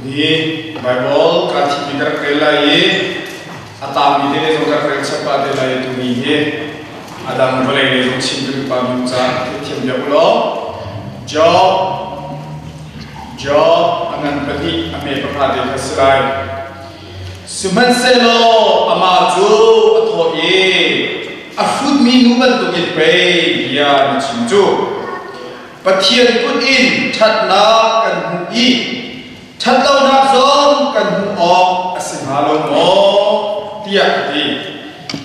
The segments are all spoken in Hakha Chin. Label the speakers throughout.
Speaker 1: Tuni Baibal kaa thimmi ka rak rel lai i a taangmi tete zong ka rak rel chap pah te lai i tuni hi a dang vawlei lei zong chim ka duh pahmi um caah theihthiam piak u law. Job Job a ngan pahnih a hme pahra te kha si lai. Sihmanhsehlaw amah cu a thawh i a hrutmi nu bantukin pei bia na chim cu. Pathian kut in ṭhatnak kan hmuh i ṭhatlonak zong kan hmuh awk a si hnga lo maw? tiah a ti.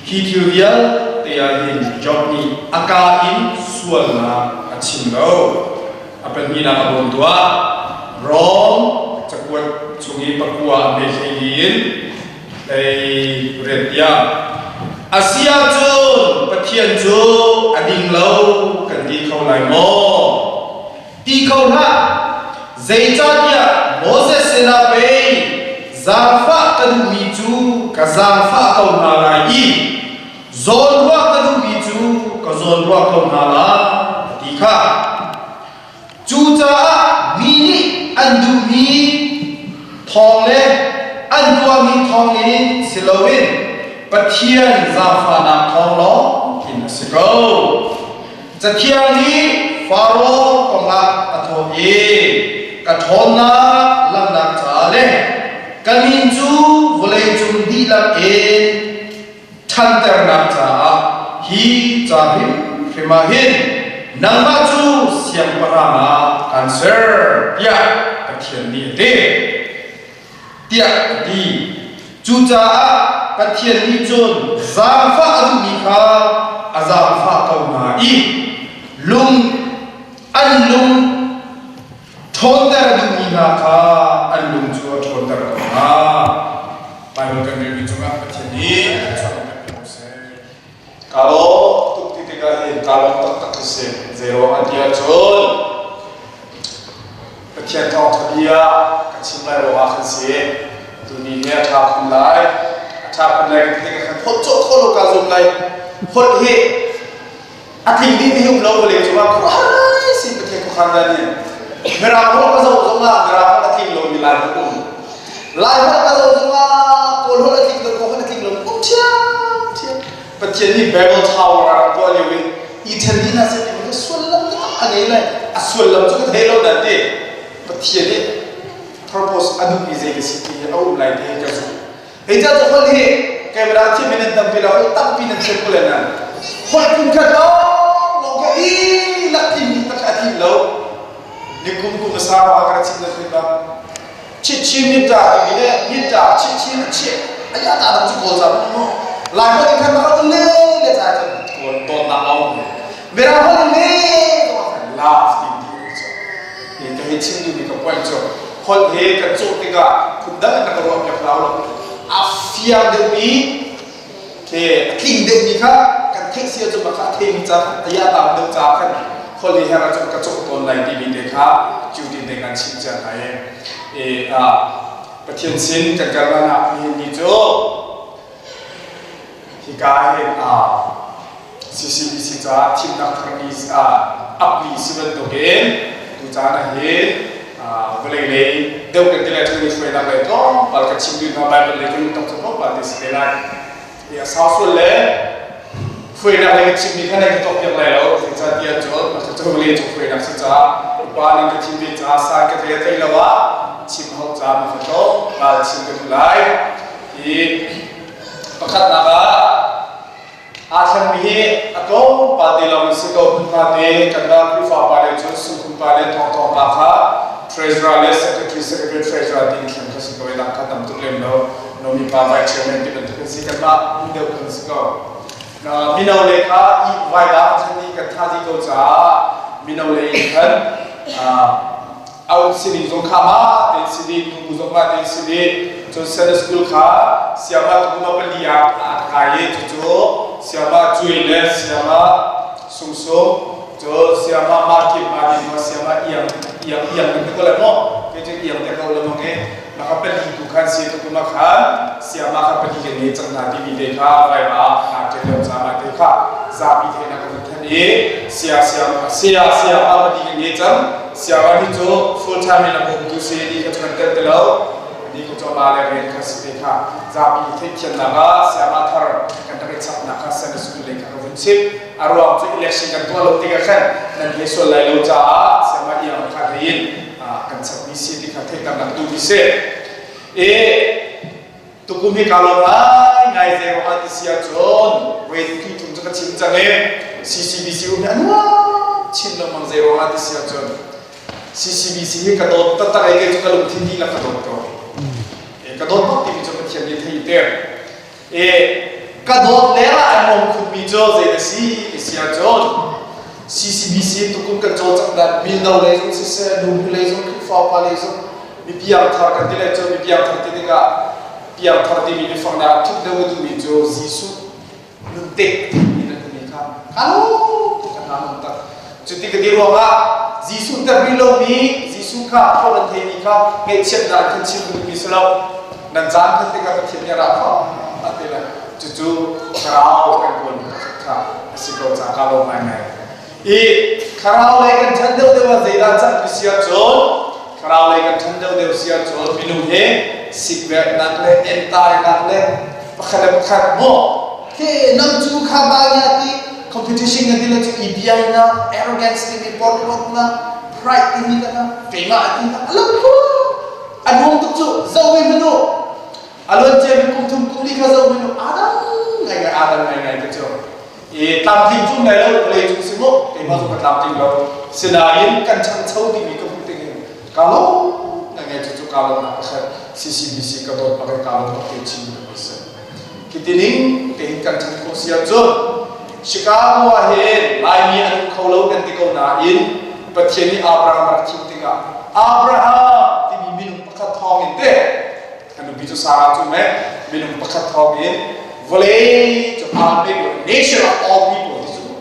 Speaker 1: Hi thil vialte ah hin Job nih a kaa in sualnak a chim lo. A pahnihnak a bawm tuah. Rom cakuat chung i pakua a hme hleili in hlei riat tiang. A si ahcun Pathian cu a ding lo kan ti kho lai maw? Ti kho hlah. Zeicahtiah Moses sinah pei zaangfah ka duhmi cu ka zaangfah ko hna lai i zawnruah ka duhmi cu ka zawnruah ko hna lai ti kha. Cucaah mi nih an duhmi thawng le an tuahmi thawngin si loin Pathian zaangfahnak thawng lawng in a si ko. Cathiang nih Faro kongah a thawh i ka ṭhawnnak langhnak caah le ka min cu vawleicung dihlak in ṭhanternak caah hi ca hrimhrim ah hin nangmah cu siangpahrang ah kaan ser tiah Pathian nih a ti tiah a ti. Cucaah Pathian nih cun zaangfah a duhmi kha a zaangfah ko hna i lung an lung ṭhawnter a duhmi hna kha an lung cu a ṭhawnter ko hna. Baibal kan relmi cungah Pathian nih thluachuah kan pe ko seh. Kaa lawm tuk ti tikah hin kaa lawm taktak khi si. Zeiruang ah ti ahcun Pathian thawngṭha bia ka chim lai ruangah khan si. Tuni hi a ṭha khun lai. A ṭha khun lai ka ti tikah khan holh cawh khawh lo kaa zuam lai. Holh hi a tling dih ti um lo vawlei cungah khuahar si Pathian khuakhan dan in Mirang holh ka zoh zongah Mirang holh a tling lomi Lai holh um Lai holh ka zoh zongah Kawl holh a tling lo Kawl holh a tling lo um ṭhiamṭhiam Pathian nih Babel Tower a rak tuah lio in i ṭhen dih hna seh timi sullam taktak a ngei lai a sullam cu ka thei lo nan ti Pathian nih purpose a duhmi zei ka si ti hi a um lai ti hi ka zumh Hei ca cu holh hi camera thiam in nan tampi la holh tampi nan thiam ko le nan holh phun khat lawng lawng kha i lak thim dih tak a thim lo nikum kum sa ma ka chim na thim ba chit chi mit ta ti le mit ta chit chi na chi aya ta dam chu kawl cha mo lai ho tin khan ma ka le le cha chan kawl ton na long mera ho le love ti ti ni ka hi chim duhmi ka point cu holh he kan cawh tikah phundang in na ka ruah piak hau lo a fiang deuhmi ke a tling deuhmi kha kan theih si ahcun kha a theimi ca a ya tam deuh ca khan holh he her ahcun ka cawh tawn lai timi te kha cu ti te kan chim cia hna i Pathian sin kan kal ah nihin ni cu Hika hin CCBC caah thimnak tharmi upmi si bantukin tucaan ah hin vawlei lei deuh kan ti lai thil hruainak lei tlawmpal kan chim duh hna Bible lei kan tak cu tlawmpal te si te lai. Hi a sau sual le hruainak lei kan chimmi kha nan ka tuah piak lai lo zeicahtiah cun cu vawlei cung hruainak si caah upa nan ka thim ve caah san ka tlei a tlei lo ah chim hau caah ma ka tlawmpal chim ka duh lai. Hi Pakhatnak ah aa thlengmi hi a tlawmpal te lawng in si ko. Hmunhma te kanmah Khrihfa pa le cun Sungkhun pa le Thawngthawng pa kha treasurer le secretary, secretary treasurer tiin thlen kha si ko i dang kha tam tuk lem lo. Nomi pa vice chairman ti bantuk an si. Kanmah um deuh kan si ko. Mino le kha i vaiva khan i kan tha dih ko caah mino le in khan a um sining zong kha ma tein si dih nu zong ma tein si dih cun Sunday school kha siama kuma pali ah a kai i cucu siama cui le siama sungsung cu siama markim ma din ma siama iang iang iang din ko le mo ke cu iang te ko le mo nge maka pali tu khan si tu kuma khan siama kha pali ke nge chang na ti mi te kha vai ma na te lo cha ma te kha zapi the na ka than i sia sia sia sia ma pali ke nge chang. Siava hi cu full time in a bawmtu si ni kha cu kan telh ti lo. Ni kha cu amah le rian kha si te kha zapi theihthiamnak ah siama thar kan rak i chapnak kha Sunday school lei kha ka vun chim. A ruang cu election kan tuah lo tikah khan nan thei sual lai lo caah siama iang kha hlei in kan chapmi si ti kha theihternak duhmi si. E Tukum hi kaa lawm ngaingai zeiruangah ti si ahcun voi tu thum cu ka chim cang i CCBC um hi a nuam chin lengmang zeiruangah ti si ahcun CCBC hi ka dawt taktak i kei cu ka lungthin dihlak ka dawt ko. E, ka dawt bak timi cu Pathian nih thei te. E, ka dawt lengah a nuam khunmi cu zei na si ti si ahcun CCBC tukum kan cawlcangh dan mino lei zong siseh, nu lei zong Khrihfa upa lei zong mi piangthar kan ti lai cu mi piangthar ti tikah piangthar timi biafang dah thuk deuh a duhmi cu Jesuh nun tek timi na timi kha alo tuk ka hna hmun tak cuti ka ti ruangah Jesuh ter rih lomi Jesuh kha thaw nan theimi kha ngaihchiatnak kan chim duhmi si lo nan caan khan tikah Pathian nih ra kho a ti lai cucu thlarau kan kawl kha a si ko ca ka lo ngai I thlarau lei kan ṭhan deuhdeuh ah zeidah cang ti si ahcun thlarau lei kan ṭhan deuhdeuh si ahcun minung hi sikverhnak le entainak le pakhat le pakhat maw he nang cu kha ba ya ti competition kan ti le cu EBI na arrogance timi porhlawtnak pride timi ka keimah a ti na a lam ko a nuam tuk cu zoh ve hmanh u a luan cia mi kum thum kum li kha zoh hmanh u adam ngai ngai adam ngai ngai te cu i tlamtling cu ngai lo vawlei cung si mu keimah cu ka tlamtling lo sinain kan ṭhangcho timi ka hmuh tik in ka lawm ngai cu cu ka lawmnak pakhat CCBC ka dawt bak i ka lawm bak te chin mi si kitining tein kan ṭhan khawh si ahcun Chicago ah hin Laimi an um kho lo kan ti ko nain Pathian nih Abraham rak thim tikah Abraham timi minung pakhat thawng in te a nupi cu Sarah cu meh minung pakhat thawng in vawlei cu aa pek nation of all people ti cu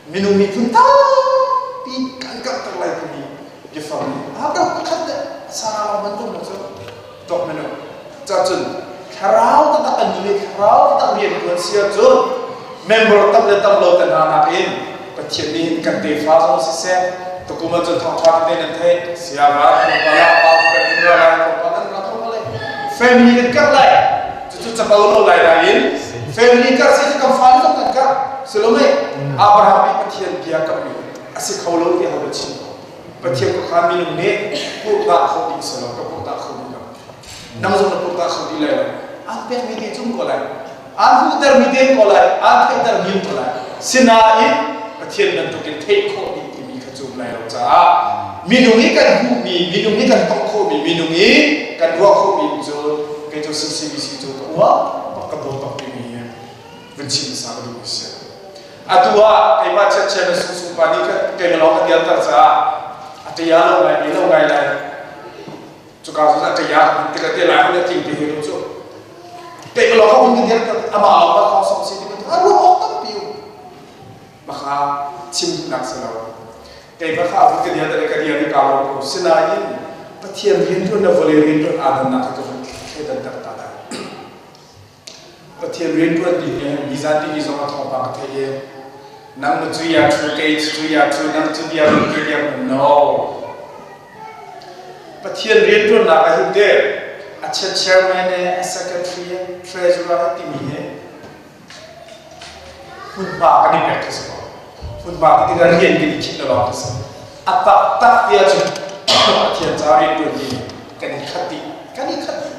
Speaker 1: minung miphun tampi kan karhter lai timi biafang nih Abraham pakhat le Sarah lawng bantuk lo cu tok minung cacun thlarau taktak kan nu thlarau taktak rian tuan si ahcun member tam le tam lo te hna nakin Pathian nih hin kan tefa zong siseh tukum ahcun thawngṭha tete nan theih siara tlawmpal ah pa kan in ra lai tlawmpal an ra kho lai family kan karh lai cucu capo lo lai lai in family karh si cu kan fale zong kan karh silome Abraham nih Pathian bia kamh mi a si kho lo tiah ho chim ko Pathian ko kha minung nih purhdah kho dih si lo ka purhdah kho dih lo nang zong na purhdah kho dih lai lo an pekmi te cung ko lai Aan hmuhtermi te ko lai, aan theihtermi ko lai. Sinain Pathian bantukin theih khawh dih timi kha cu lai lo caah minung i kan hmuhmi, minung i kan tongh khawhmi, minung i kan ruah khawhmi cu kei cu CCBC cu ka uah bak ka dawt bak timi hi vun chim hmasa ka duhmi si. Atu ah keimah chiatchiat na sungsung pa nih khan keimah lawng ka tialter caah a ṭia lo ngai, lo ngai lai. Cuka cu a ṭia tikah te lai hun a tling te he lo cu. Keimah lawng kha hun kan dir amah lawng kha khong song si ti bantuk a ruah awk tampi um. Maka chim duhnak si lo. Keimah kha hun ka dir te ka dir i ka lawm ko. Sinain Pathian rianṭuan le vawlei rianṭuan aa dannak kha ka vun thleidanter ta lai. Pathian rianṭuan ti hi nizan timi zong a thawngpang ka theih i nang na cu ya ṭhu kei cu ya ṭhu nang cu dia run ke dia run no. Pathian rianṭuannak ah hin te a chairman he a secretary he treasurer he timi hi hmunhma kan i pek khi si ko. Hmunhma ti tikah rian kan i khinh lo lawng khi si. A taktak ti ahcun Pathian ca rianṭuan ti kan i khat dih. Kan i khat dih.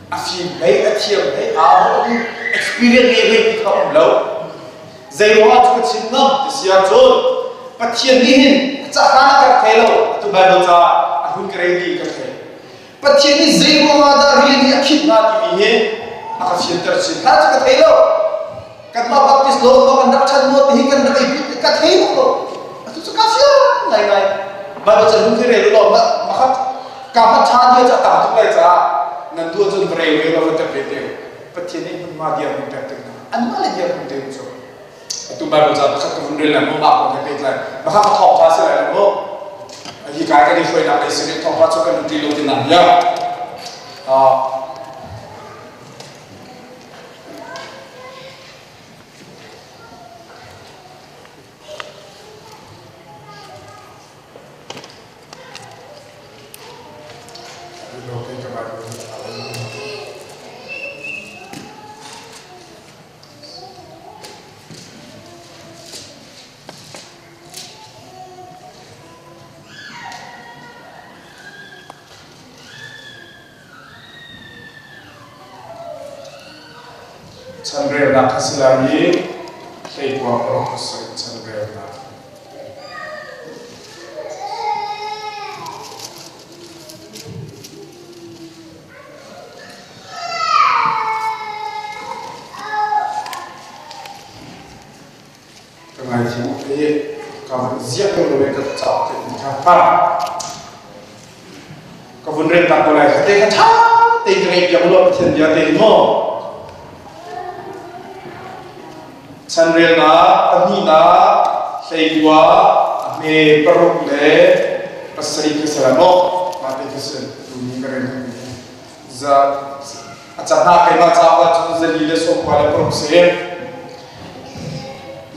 Speaker 1: A fim hlei, a thiam hlei, aa hawh experience ngei hlei ti kha um lo. Zei ruangah cu ka chim ngam ti si ahcun Pathian nih hin a cahlan a ka thei lo. Atu Bible ca a hun ka rel ti ka thei. Pathian nih zei ruangah dah rian hi a khinh hnga timi hi a ka fianter chin. Hla cu ka thei lo. Kanmah Baptist law maw kan rak ṭhan maw ti hi kan rak ei ka thei bak lo. Atu cu ka fiang ngaingai. Bible ca hun khi rel u law makhat ka hmat ṭha dia cu a tam tuk lai caah nan duh ahcun va rel ve law va tep ve te. Pathian nih hmunhma dirhmun pek tik hna anmah le dirhmun te cu atu Bible ca pakhat ka vun rel lai maw mah kong he pehtlai maka ka thawngṭha si lai lo maw hi kai kan i hruainak lei sin thawngṭha cu kan ti lo ti nak bia Law kei ka Bible hi a um. Chanrelnak kha si lai i hleikua paruk pasarih chanrelnak. Ka ngaithiam awk hi ka van ziah ko lo i ka cauk te in kha hmang. Ka vun rel tak ko lai kha te kha ṭha tein ka ngaih piak law Pathian bia te maw. Chanrelnak pahnihnak hleikua a hme paruk le pasarih kha si lai maw? Mah te kha si tuni ka rel hngami. Za a cahna keimah cauk ahcun zali le sawmkua le paruk si.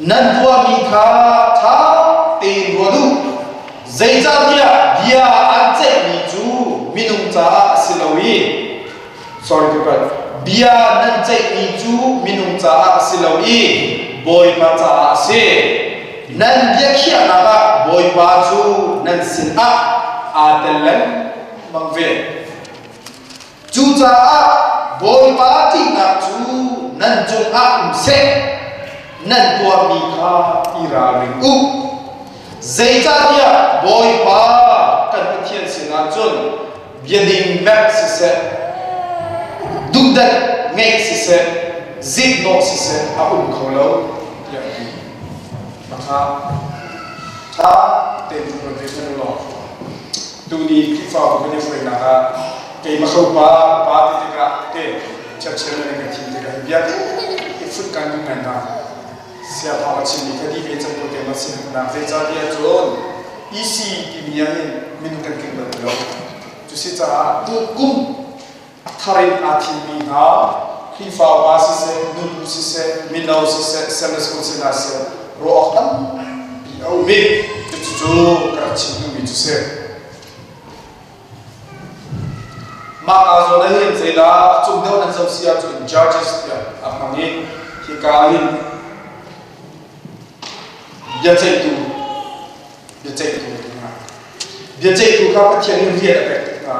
Speaker 1: Nan tuahmi kha ṭha tein ruat u. Zeicahtiah bia an ceihmi cu minung caah a si lo i sorry to cut bia nan ceihmi cu minung caah a si lo i Bawipa caah a si. Nan biakhiahnak ah Bawipa cu nan sinah aa tel lengmang ve. Cucaah Bawipa ṭihnak cu nan cungah um seh, nan tuahmi kha i ralring u. Zeicahtiah Bawipa kan Pathian sinah cun biading merh siseh, duhdat ngeih siseh, ziknawh siseh a um kho lo, tiah a ti. Maka ṭha tein ruat ve hmanh u law tuni Khrihfabu kan i hruainak ah keimah pa pa ti tikah te churchill nan kan thim tikah hi bia i fut kan duh ngai hna siaphang a chimmi kha di ve cang ko te ma sinnak zeicahtiah cun EC timi ah hin minung kan tling bal lo cu si caah tu kum A thar in aa thimmi hna Khrihfa upa siseh, nubu siseh, mino siseh, Sunday school si hna seh, ruah awk tampi a um i cucu ka rak chim duhmi cu si. Mah kaa zawn ah hin zeidah a cung deuh nan zoh si ahcun judges tiah a hmang i hika hin biaceihtu biaceihtu hna biaceihtu kha Pathian nih rian a pek tik hna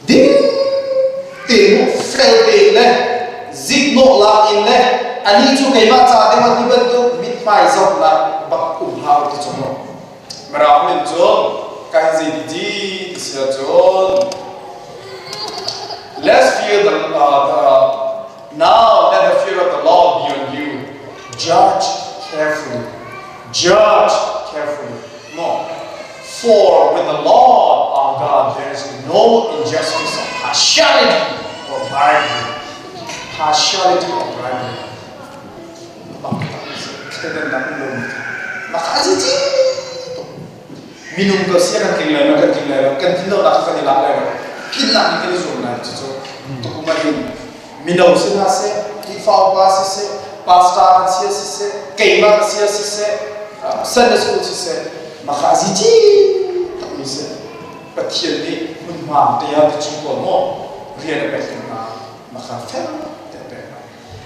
Speaker 1: Ding tein fel tein le ziknawh lak in le anih cu keimah ca deuh ah ti bantuk mithmai zohnak bak um hlah u ti cu mu. Mirang min cu kai zei ti ti ti si ahcun Let's fear the, uh, the now let the fear of the Lord be on you. Judge carefully. Judge carefully. No. For with the Lord our God there is no injustice of partiality or bribery. Partiality or bribery. Minung ko sia kan tling lai lo kan tling lai lo kan tlin lo nak kan i lak lai lo tlinnak in kan i zuam lai cucu tukum ah hin mino si hna seh Khrihfa upa siseh pastor kan si siseh keimah ka si siseh Sunday school siseh maka zici takmi si Pathian nih hmunhma te ah ti pawl maw rian a pek hna maka fel te a pek hna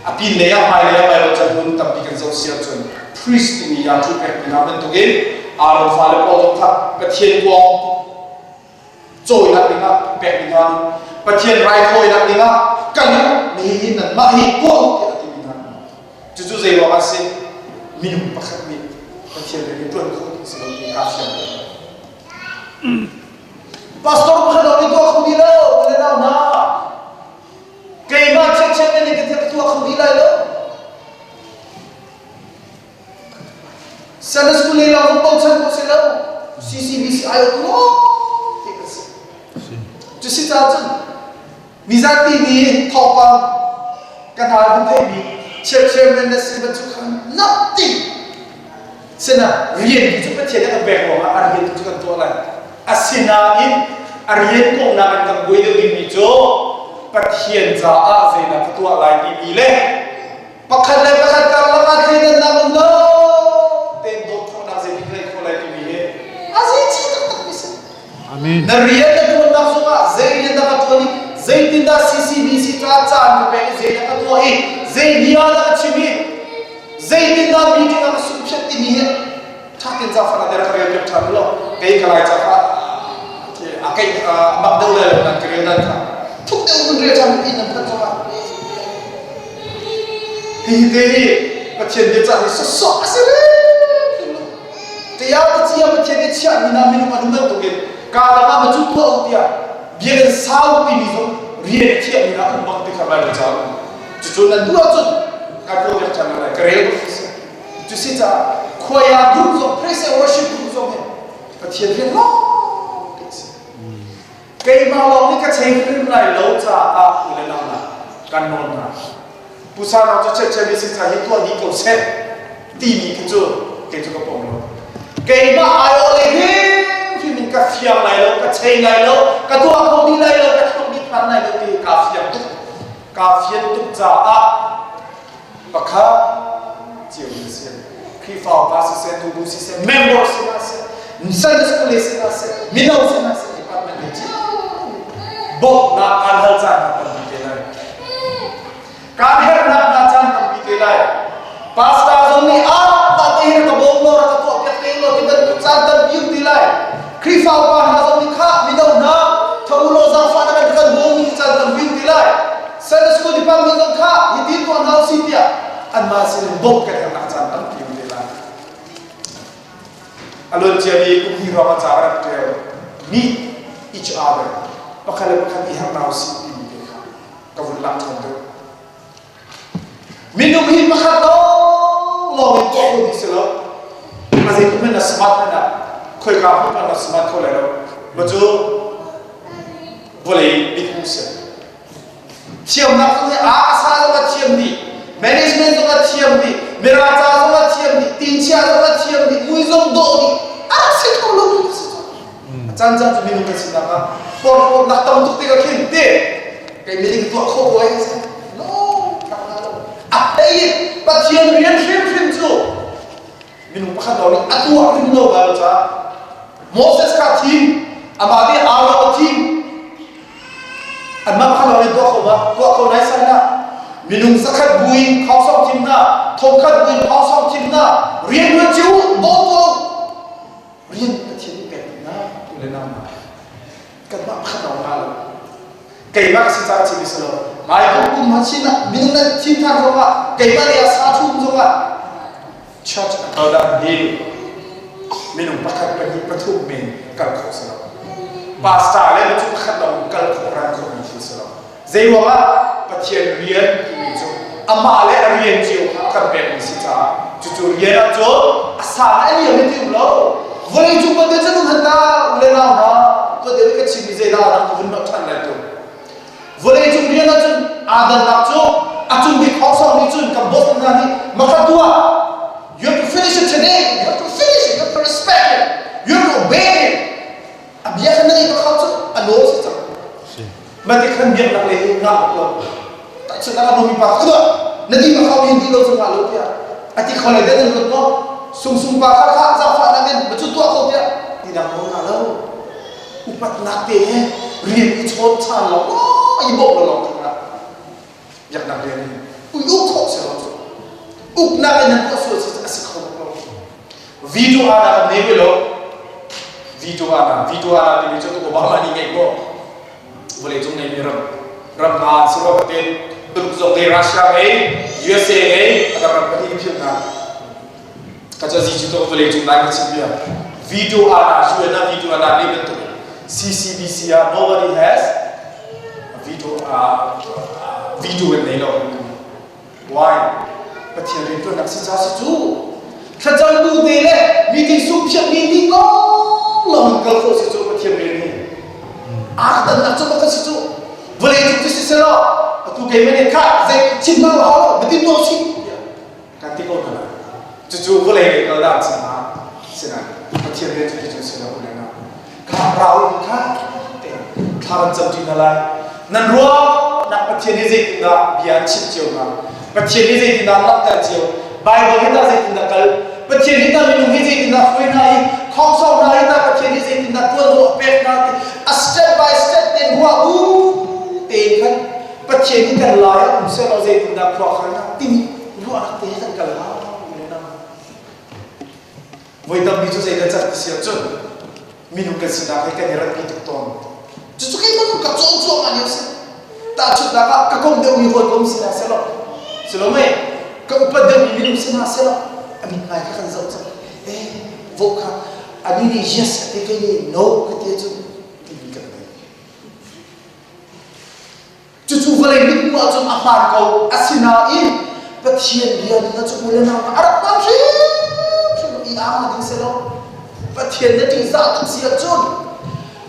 Speaker 1: a pin lei ah hmai lei ah Bible chan hun tampi kan zoh si ahcun priest timi ah cu pek mi hna bantukin Aaron fale pawl zong kha Pathian kuang cawinak dingah pekmi hna nih Pathian raithawinak dingah kan nihin nanmah hi tuah u tiah a timi hna cucu zei ruangah a si minung pakhat nih Pathian rian hi ṭuan khawh ti si lo ti kaa fiang ko pastor pakhat lawng nih tuah kho ti lo le nau hna keimah chinchin nih ka tuah kho ti lai lo Sunday school lei lawng bochan ko si lo. CCBC ai awk ti kan si. Cu si caah cun mizapi nih thawngpang kan hal kan theihmi chairman na si bantuk khan nothing sina rian cu Pathian nih kan pek ruangah a rian cu kan tuah lai. Asinain a rian kongnak in kan buai deuh dingmi cu Pathian caah zeidah ka tuah lai timi le Pakhat le pakhat karlak ah thleidannak um lo tein dawt khawhnak zeitik lei khawh lai timi hi a zici taktak mi si.
Speaker 2: Amen.
Speaker 1: Na rian na tuan. rianṭuannak zungah zei rian dah ka ṭuan i zeitindah CCBC ca caan ka pek i zeidah ka tuah i zei bia dah ka chim i zeitindah meeting ah ka sungphiat timi hi ṭha tein zaangfahnak te rak ka rel piak ṭhan u law kei ka lai ca kha a keih mak deuh lai lo nan ka rel dan kha thuk deuh vun rel ṭhan in nan phanh zongah hihi te hi Pathian biacah hi sawsawh a si Tiah Pathian Pathian nih chiahmi hna minung an um bantukin kaa dang ah ma cu tuah u tiah biakinn sau timi zong rian a thiahmi hna um bang ti kha Baibal ca um. Cucu nan duh ahcun kan tuah piak ṭhan lai ka rel bak si. Cu si caah choir group zong praise and worship group zong hi Pathian rian lawng te si. Keimah lawng nih ka chei hrim lai lo caah u le nau hna kan nawl hna. Pusa rang cu chetchemi si ca hi tuah dih ko seh timi khi cu kei cu ka pom lo. Keimah aiawh le hrimhrim in ka fiang lai lo, ka chei lai lo, ka tuah kho dih lai lo, ka thluk dih phan lai lo ti kaa fiang tuk. Kaa fian tuk caah pakhat cio in si. Khrihfa upa siseh, nubu siseh, member si hna seh, Sunday school le si hna seh, mino si hna seh, department le cio bawmhnak kaan hal caan hna tampi te lai. Kaan herhnak hna caan tampi te lai. Pastor zong nih ah mah te hi ka bawm law rak ka tuah piak te law ti bantuk caan tampi um ti lai. Khrihfa upa hna zong nih khah mino hna tho u law zaangfah na kan kan bawm ti caan tampi um ti lai. Sunday school department zong kha hitin tuah hna usih tiah anmah sin in bawmh kan herhnak caan tampi um te lai. A luan ciami kum hnih hrawng a ca rak ṭial meet each other pakhat le pakhat i herh hna usih timi te kha ka vun lak ṭhan deuh. Minung hi pakhat lawng lawng in tuah kho dih si lo. A zeitluk hmanh na smart hmanh ah khoika hmanh na smart kho lai lo. Ma cu vawlei mithmuh si. Thiamnak zong hi a sa zong a thiam dih, management zong a thiam dih, mirang ca zong a thiam dih, tinchia zong a thiam dih, mui zong dawh dih. A rak si kho lo mi si cu. A caan caan cu minung kan sinak ah porhlawtnak tam tuk tikah khin te kei meeting tuah khawh ko ai si. No, tak na lo. A hlei in Pathian rian hrimhrim cu minung pakhat lawng nih a tuah hrim lo Bible caah Moses kha thim amah nih Aaron a thim anmah pakhat lawng nih tuah kho ma tuah kho nai sai na minung zakhat buin khongsong thim na thongkhat buin khongsong thim na rian tuan cio bawm tuah rian Pathian nih pek na tu le nang kanmah pakhat lawng nga lo keimah ka si caah chim si lo hmai kum kum ha chin ah minung nan thim than zong ah keimah lei ah sa thum zong ah church a kal dan hi minung pakhat pahnih pathum men kal khawh si lo pastor le cu pakhat lawng kal khawh ran khawh mi thil si lo zei ruangah Pathian rian timi cu amah le a rian cio kha a kan pek mi si caah cucu rian ah cun a sang a liam ti um lo vawlei cung bantuk cu nung han ta u le nau hna tuan deuh i ka chimmi zeidah rak ka vun nolh ṭhan lai tu vawlei cung rian ah cun aa dannak cu a cung bik khongsong nih cun kan boss hna nih makhat tuah you have to finish it today you have to finish it you have to respect it you have to obey it a bia khan na ngeih khau cu a nawl si cang mati khan biaknak le ngah lo tahchunhnak ah nomi pa kha na ti ma khau mi ti lo cu ngah lo tiah a ti kho le den an ruat maw sung sung pa kha kha zaangfah nak in ma cu tuah kho tiah ti dang nawl ngah lo upatnak te he rian i chawn chan lo i bawh lo lawng thang ah biaknak rian in ui uk khawh si lo cu uknak in nan tuah sual si a si kho lo Veto ana kan nei ve lo veto ana veto ana timi cu Obama nih ngeih maw vawlei cung nei mi ram ram hna si rua patin Tuluk zong ngei Russia ngei USA ngei a dang ram pahnih phil hna ka ca zi cu to vawlei cung nai ka chim bia veto ana UN ah veto ana nei bantuk CCBC ah nobody has veto uh, veto in nei lo Why? Pathian rianṭuannak si ca si cu. Thlacam bu te le meeting sungphiak mi nih lawng in kal khawh si cu Pathian rian hi. Aa dannak cu bak si cu. Vawlei cung cu si selaw atu keimah nih kha zei chim hna hau lo bitin tuah si kan ti ko hna. Cucu vawlei lei kal dah si hna. Sinain Pathian rian cu ti cu si lo le na. Kha rau kha te thla kan cam ṭi hna lai. Nan ruahnak Pathian nih zeitindah bia an chimh cio hna? Pathian nih zeitindah an langhter cio? Baibal hi tah zeitindah kal? Pathian nih tah minung hi zeitindah hruai hna i khongsong hna hi tah Pathian nih zeitindah ṭuanvo a pek hna ti a step by step. ruah bu tein khan Pathian hi kan lai ah um seh law zeitindah khua khan ah timi ruahnak te he kan kal hau Voi tampi cu zeidah can ti si ahcun minung kan sinak he kan i ratpi tuk tawn. Cucu keimah zong ka cawn cuahmah lio si. Tahchunhnak ah ka kom deuhmi hawikom si hna sehlaw, si lo mei, ka upat deuhmi minung si hna sehlaw, a mithmai kha kan zoh cang. Eh, vote kha anih nih yes a ti kei nih no ka ti ahcun timi kan ngei. Cucu vawlei mithmuh ahcun a hmaan ko. Asinain Pathian bia ning cu u le nau a rak hmaan hrimhrim i aa ding si lo. Pathian na ṭihzah tuk si ahcun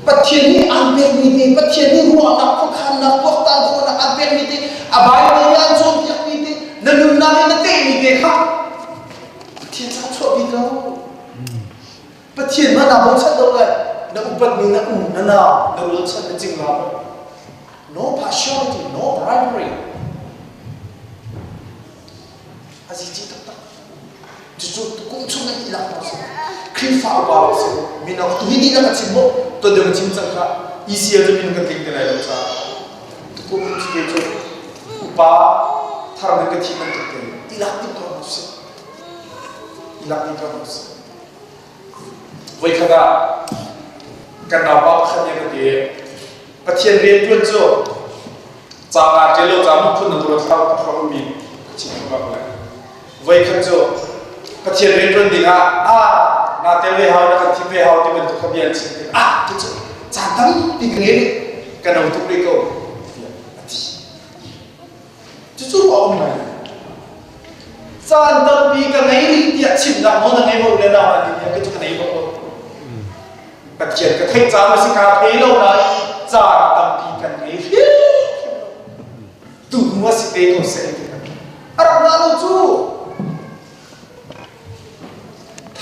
Speaker 1: Pathian nih aan pekmi te, Pathian nih ruahnak, khuakhannak, tuaktan khawhnak aan pekmi te, a Bible nih aan cawnpiakmi te, na nunnak in na tehmi te kha Pathian ca chuahpi ko. Pathian mah naa bochan lo le na upatmi na u na nau na rualchan na cingla no partiality no bribery a zici taktak cucu kum chung nan ilak hna si Khrihfa upa lo si mino tuhi dih na ka chim mo tuan deuh ka chim cang kha ECL cu minung kan tling te lai lo caah tukum cu cu upa thar nan ka thi bantuk te ilak ding ko hna si ilak ding ko hna si Voikhat ah kan naupa pakhat nih a ka ti i Pathian rianṭuan cu ca kaa ṭial lo caah miphun na ruat hlah ka hrawk mi ka chim kho bak lai. Voikhat cu Pathian rianṭuan dingah ah naa tel ve hau na kan thim ve hau ti bantuk kha bia an chim tikah ah tu cu caan tampi ka ngei rih ka no tuk rih ko tiah a ti. Cucu a um lai. Caan tampi ka ngei rih tiah chimnak nawl na ngei maw le nau an ti tiah cu ka nei bak lo. Pathian ka theih caan a si ka thei lo nain caan tampi kan ngei hrim. Tu hnu a si te ko seh ti a rak ngah lo cu.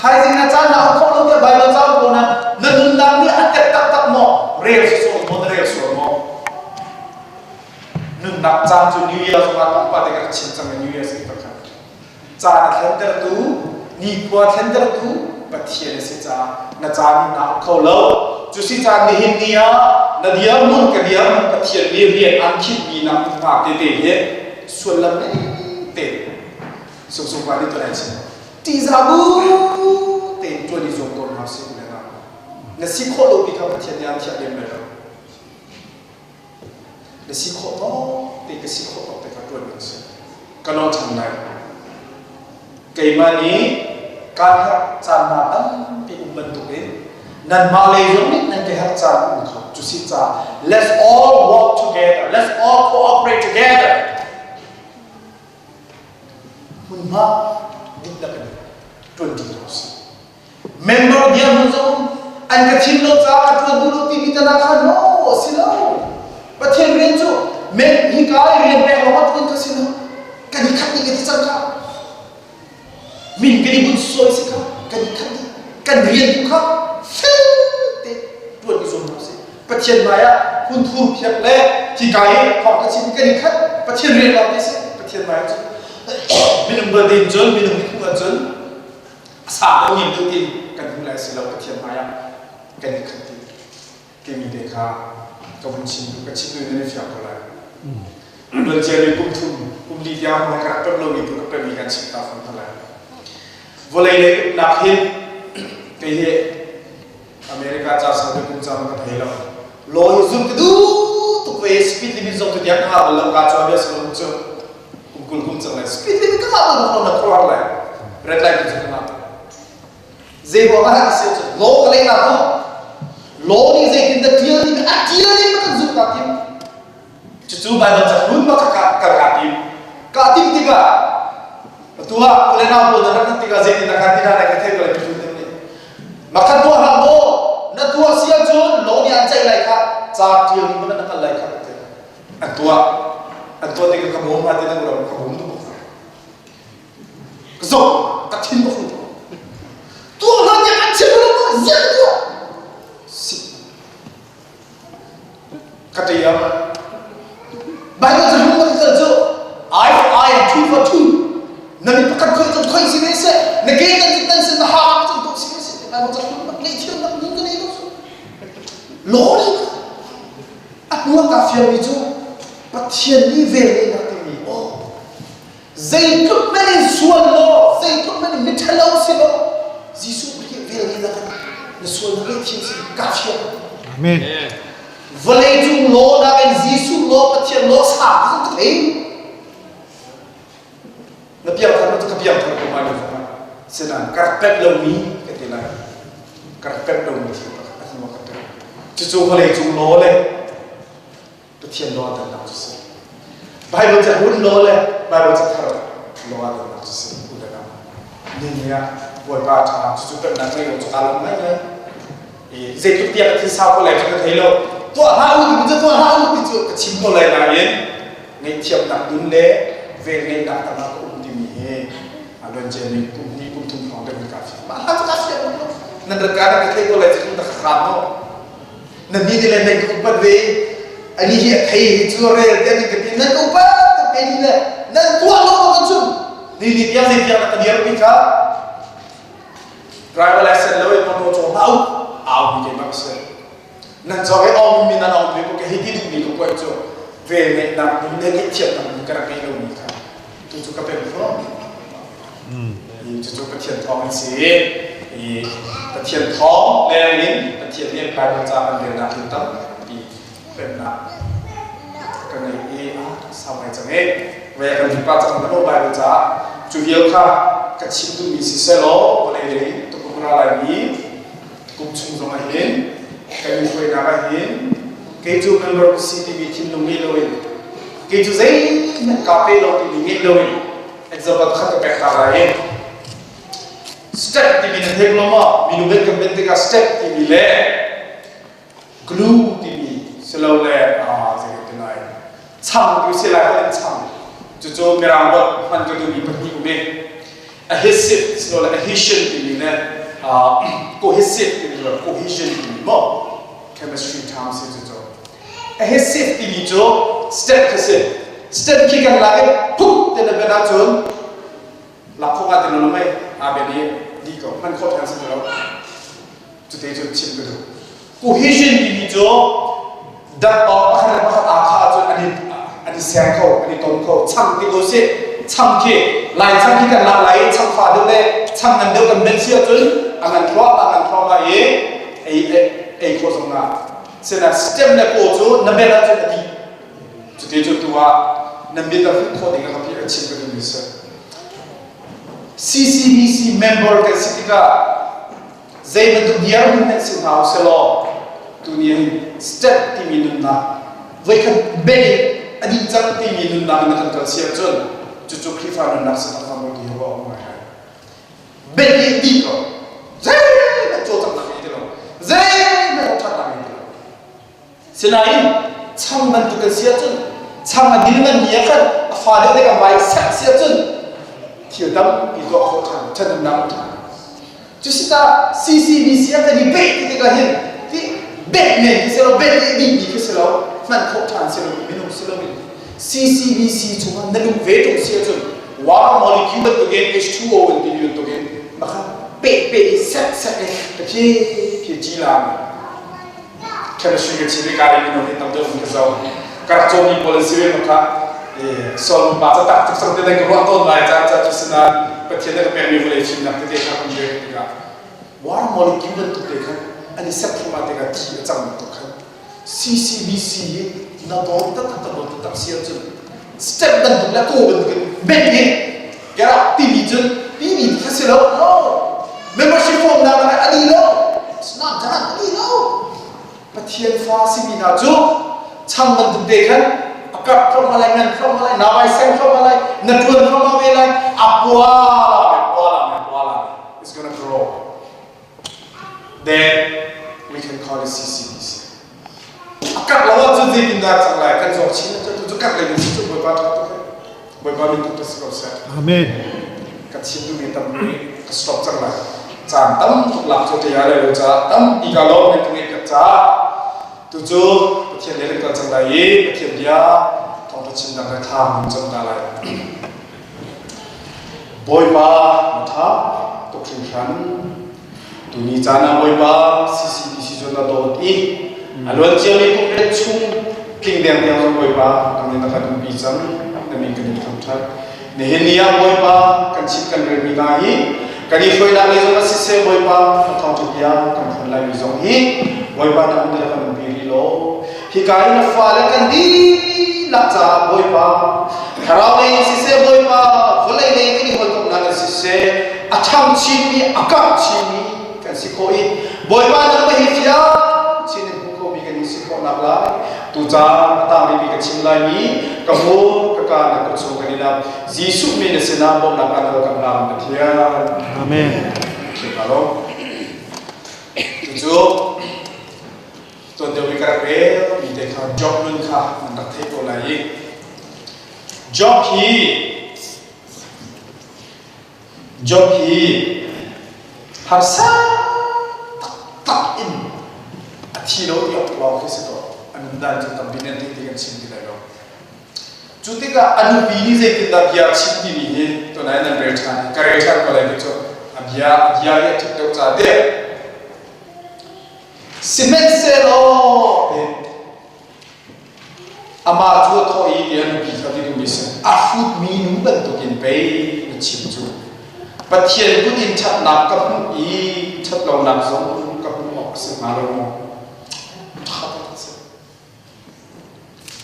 Speaker 1: Thaizing na caan na um khawh lo tiah Baibal cauk ko na na nunnak nih a tep taktak maw? Rel sual maw na rel sual maw? Nunnak caan cu New Year zongah tlawmpal te ka rak chim cang i New Year si pakhat. Caan a thlentertu, nikhua thlentertu Pathian a si caah na caan nih naa uk kho lo. Cu si caan nihin ni ah na dirhmun ka dirhmun Pathian nih rian an khinhmi nak hmunhma tete hi sullam te Sungsung pa nih tuan ai chim. Ṭihzah bu tein ṭuan i zuam tawn hna sih le na na si khawh lo ti kha Pathian nih aan thiah lem lai lo. Na si khawh tawk te ka si khawh tawk te kha ṭuan ding si. Ka nawl ṭhan lai. Keimah nih kaan herh caan hna tampi um bantukin nanmah lei zong nih nan ka herh caan um kho. Cu si caah let's all work together. Let's all cooperate together. Hmunhma dihlak in ṭuanṭi ko sih. Member dirhmun zong an ka thim lo caah ka ṭuan duh lo timi tan ah khan no a si lo. Pathian rian cu men hika i rian pek lawng ah ṭuan ka si lo. Kan i khat dih ka ti cang kha. Min kan i bunh sawi si kha kan i khat dih. Kan rian tu kha fel te ṭuan i zuam hna usih. Pathian hmai ah hun thur phiak le hika i thawng ka chim kan i khat Pathian rian lawng te si Pathian hmai ah cun minung belte in cun minung nih hmuh ahcun a sa deuh niam deuh tin kan hmuh lai si lo Pathian hmai ah kan i khat ti timi te kha ka vun chim duh ka chim duh nan i fiang ko lai Luancia mi kum thum kum li tiang hmang ka rak pemh lomi tu ka pemmi kan chim ta fawn hna lai vawlei lei uknak hin kei hi America ca sau te kum cang ka thei lo. Law hi zum ka duh tuk ve speed limit zong tu tiang ka ngah bal lo ka chuah bia si lo cu kum 20 kum cang lai speed limit ka ngah bal lo na khuar lai red light tu cu ka ngah zei ruang ah si cu law ka lei na tu law nih zeitin dah tial ning a tial ning kan zumh ka tim Cucu Baibal cahlun bak kha kal kaa tim. Kaa tim tikah atu ah u le nau pawl na rak tikah zeitin na kan ti hna lai ka thei ko lai mihlun deuh nih. Makhat tuah hlah maw na tuah si ahcun law nih an ceih lai kha ca ṭial ning na kal lai kha ti. An tuah. An tuah tikah ka bawm hna ti na ram ka bawm duh. Ka zoh ka thin a hung. Tuah hlah tiah an chim lo maw ziah tuah. Si. Ka ṭial. Bible cu hung kan kal cu I for I and two for two. Na mi pakhat khoi cun khoi si ve seh, na ke tan cun tan seh, na ha cun tuah si ve seh. Bible ca hung bak lei thiam bak nun ka nei lo cu. Law ni a A hnu ah kaa fiangmi cu Pathian nih velngeihnak timi aw zeitluk hmanh in sual law zeitluk hmanh in miṭhalo si law Jesuh Khrih velngeihnak in na sualnak ngaihthiam si kaa fiang.
Speaker 2: Amen.
Speaker 1: Vawleicung law nakin Jesuh law Pathian law sang ti ka thei. Na piangthar cu ka piangthar ko lai lo sinain ka rak pet lomi ka ti lai. Ka rak pet lomi thil pakhat a hnu ah ka pet. Cucu vawleicung law le Pathian law dannak cu si. Bible ca hun law le Bible ca thar law dannak cu si. U le nau. Ni ni ah Bawipa ṭha cucu pemnak ngei lo cu kaa lawm ngaingai. I zeitluk tiang ka thil sau ko lai cu ka thei lo. Tuah hlah u ti cu tuah hlah u ti cu ka chim ko lai nain ngaihthiamnak nun le velngeihnak tangah ka um timi hi a luanciami kum hnih kum thum hrawng deuh in kaa fiang. Mah hla cu kaa fiang lo. Nan rat ka nan ka thei ko lai cu na ka hram no. Na mi nih le nan ka upat ve ani hi a thei hi cu rel te nan ka ti nan ka upat tuk kei ni le nan tuah lo ma cun ni ni tiang zei tiang na ka dirpi kha driver license lo in motor caw hlah u au mi keimah ka si nan cawk i ong mi nan ong ve ko ka hei ti duhmi ka kuai cu vel ngeihnak nun le ngaihthiamnak nun ka rak ngei lomi kha tu cu ka pem fom cucu Pathian thawng in si i Pathian thawng leng in Pathian nih Bible ca kan relnak hin tampi pemnak ka ngei i sau ngai cang i ve kan mipa cang na Bible ca cu vial kha ka chim duhmi si selaw vawlei lei tukum ra laimi kum chung zong ah hin kan i hruainak ah hin kei cu member ka si timi thinlung ngei loin kei cu zeihmanh kaa pe lo timi ngei loin example khat ka pek ta lai i step timi na theih lo maw minung kan kan ben tikah step timi le glue timi silole zei ti lai chang tu si lai in chang cucu mirang word hman ka duhmi pahnih um i adhesive silole adhesion timi le cohesive timi le cohesion timi maw chemistry term si cucu adhesive timi cu step khi si step khi kan lak i phuk te na ben ahcun lak khawh ah ti lo mei aa ben i di ko hman khawh ṭhan si lo Cute cu chim ka duh. Cohesion timi cu dat awk pakhat le pakhat aa khah ahcun an i an i seng kho, an i ton kho. Chang ti ko sih. Chang khi lai chang khi kan lak lai i chang fa deuh le chang ngan deuh kan benh si ahcun a ngan thluahmah ngan thluahmah i ei ei khawh zong ah. Sinain stem le paw cu na benh ahcun a dih. Cuti cu tu ah na mit a hmuh khawh ding a ka pi a chim ka duhmi si. CCBC member kan si tikah Zei bantuk dirhmun hmanh si hna usih law tuni hin step timi nunnak voikhat ben in a dih cang timi nunnak in na kan kal si ahcun cucu Khrihfa nunnak si taktak maw ti hi ruah awk ngai hai. Ben i dih ko. Zeihmanh cawlcanghnak ngei ti lo. Zeihmanh ṭhatnak ngei ti lo. Sinain chang bantuk kan si ahcun chang a dil nganmi ah khan a fa deuh deuh a vai sek si ahcun thil tampi tuah khawh ṭhan ṭhathnemnak a ṭha. Cusita CCBC ah kan i beh ti tikah hin ti beh men khi si lo beh i dihmi khi si lo hman khawh ṭhan si lo minung si loin CCBC chungah na luh ve ṭung si ahcun water molecule bantukin H2O in timi bantukin maka peh peh i sek sek i ka phi phi ci lam chemistry ka chim i ka mino hi tam deuh in ka zoh ka rak cawmi pawl an si ve ma kha sol pa ca tak tuk sang te ka ruah tawn lai ca ca cu sinain Pathian na ka pekmi vawlei fimnak tete kha kan rel tikah water molecule bantuk te khan an i sep thluahmah tikah thi a cang bantuk khan CCBC hi na dawt taktak na dawt taktak si ahcun step bantuk le ko bantuk in bet hi get out timi cun timi kha si lo no membership form na na a di lo it's not done a di lo Pathian fa simi hna cu chang bantuk te khan a kap thluahmah lai ngan thluahmah lai na vai seng thluahmah lai na tuan thluahmah ve lai a pua la me pua la me pua la me it's gonna grow then we can call it CCBC A karh lo ahcun zeitindah cang lai? Kan zawk chin ahcun tu cu karh lei in si cu Bawipa ṭha tuk eh. Bawipa min tuk si ko seh.
Speaker 2: Amen.
Speaker 1: Ka chim duhmi tampi ka stop cang lai. Caan tam tuk lak cu ṭia lai lo caah tampi ka lawm in ka ngeih piak caah tu cu Pathian lei kan kal cang lai i Pathian bia thawngṭha chimnak le thla mun cam ta lai. Bawipa na ṭha tuk hringhran. Tuni caan ah Bawipa CCBC cu na dawt i a luan ciami kum riat chung Tling deng tiang zong Bawipa nang nih na kan umpi cang na min kan in thangṭhat. Nihin ni ah Bawipa kan chim kan relmi hna hi kan i hruainak lei zong ah siseh Bawipa na thawngṭha bia kan phuan laimi zong hi Bawipa na min na kan umpi rih law hika i na fale kan dihlak caah Bawipa thlarau lei in siseh Bawipa vawlei lei kan i hawikomhnak in siseh a ṭhang chinmi a karh chinmi kan si khawh i Bawipa nangmah hi fiang chin in hmu khomi kan in si khawhnak lai tucaan a tang ka chim laimi ka hmur ka ka na kut chung kan i lak Jesuh min na sinah bawmhnak kan hal kan hlam Pathian
Speaker 2: Amen.
Speaker 1: Alo. Cucu tuan deuh i ka rak rel mi te kha Job nun kha nan rak theih ko lai i Job hi Job hi harsa taktak in a thi lo ti awk lawng khi si ko. A nundan cu tampi nan theih ti kan chim ti lai lo. Cu tikah a nupi nih zeitindah bia a chim timi hi tunai nan rel ṭhan. Ka rel ṭhan ko lai ti cu a bia a bia hi a ṭhit deuh ca te. Sihmanhsehlaw Amah cu a thawh i tiah nupi kha ti duhmi si. A hrutmi nu bantukin pei na chim cu. Pathian kut in ṭhatnak ka hmuh i ṭhatlonak zong ka hmuh awk a si hnga lo maw? Ṭha tak a si.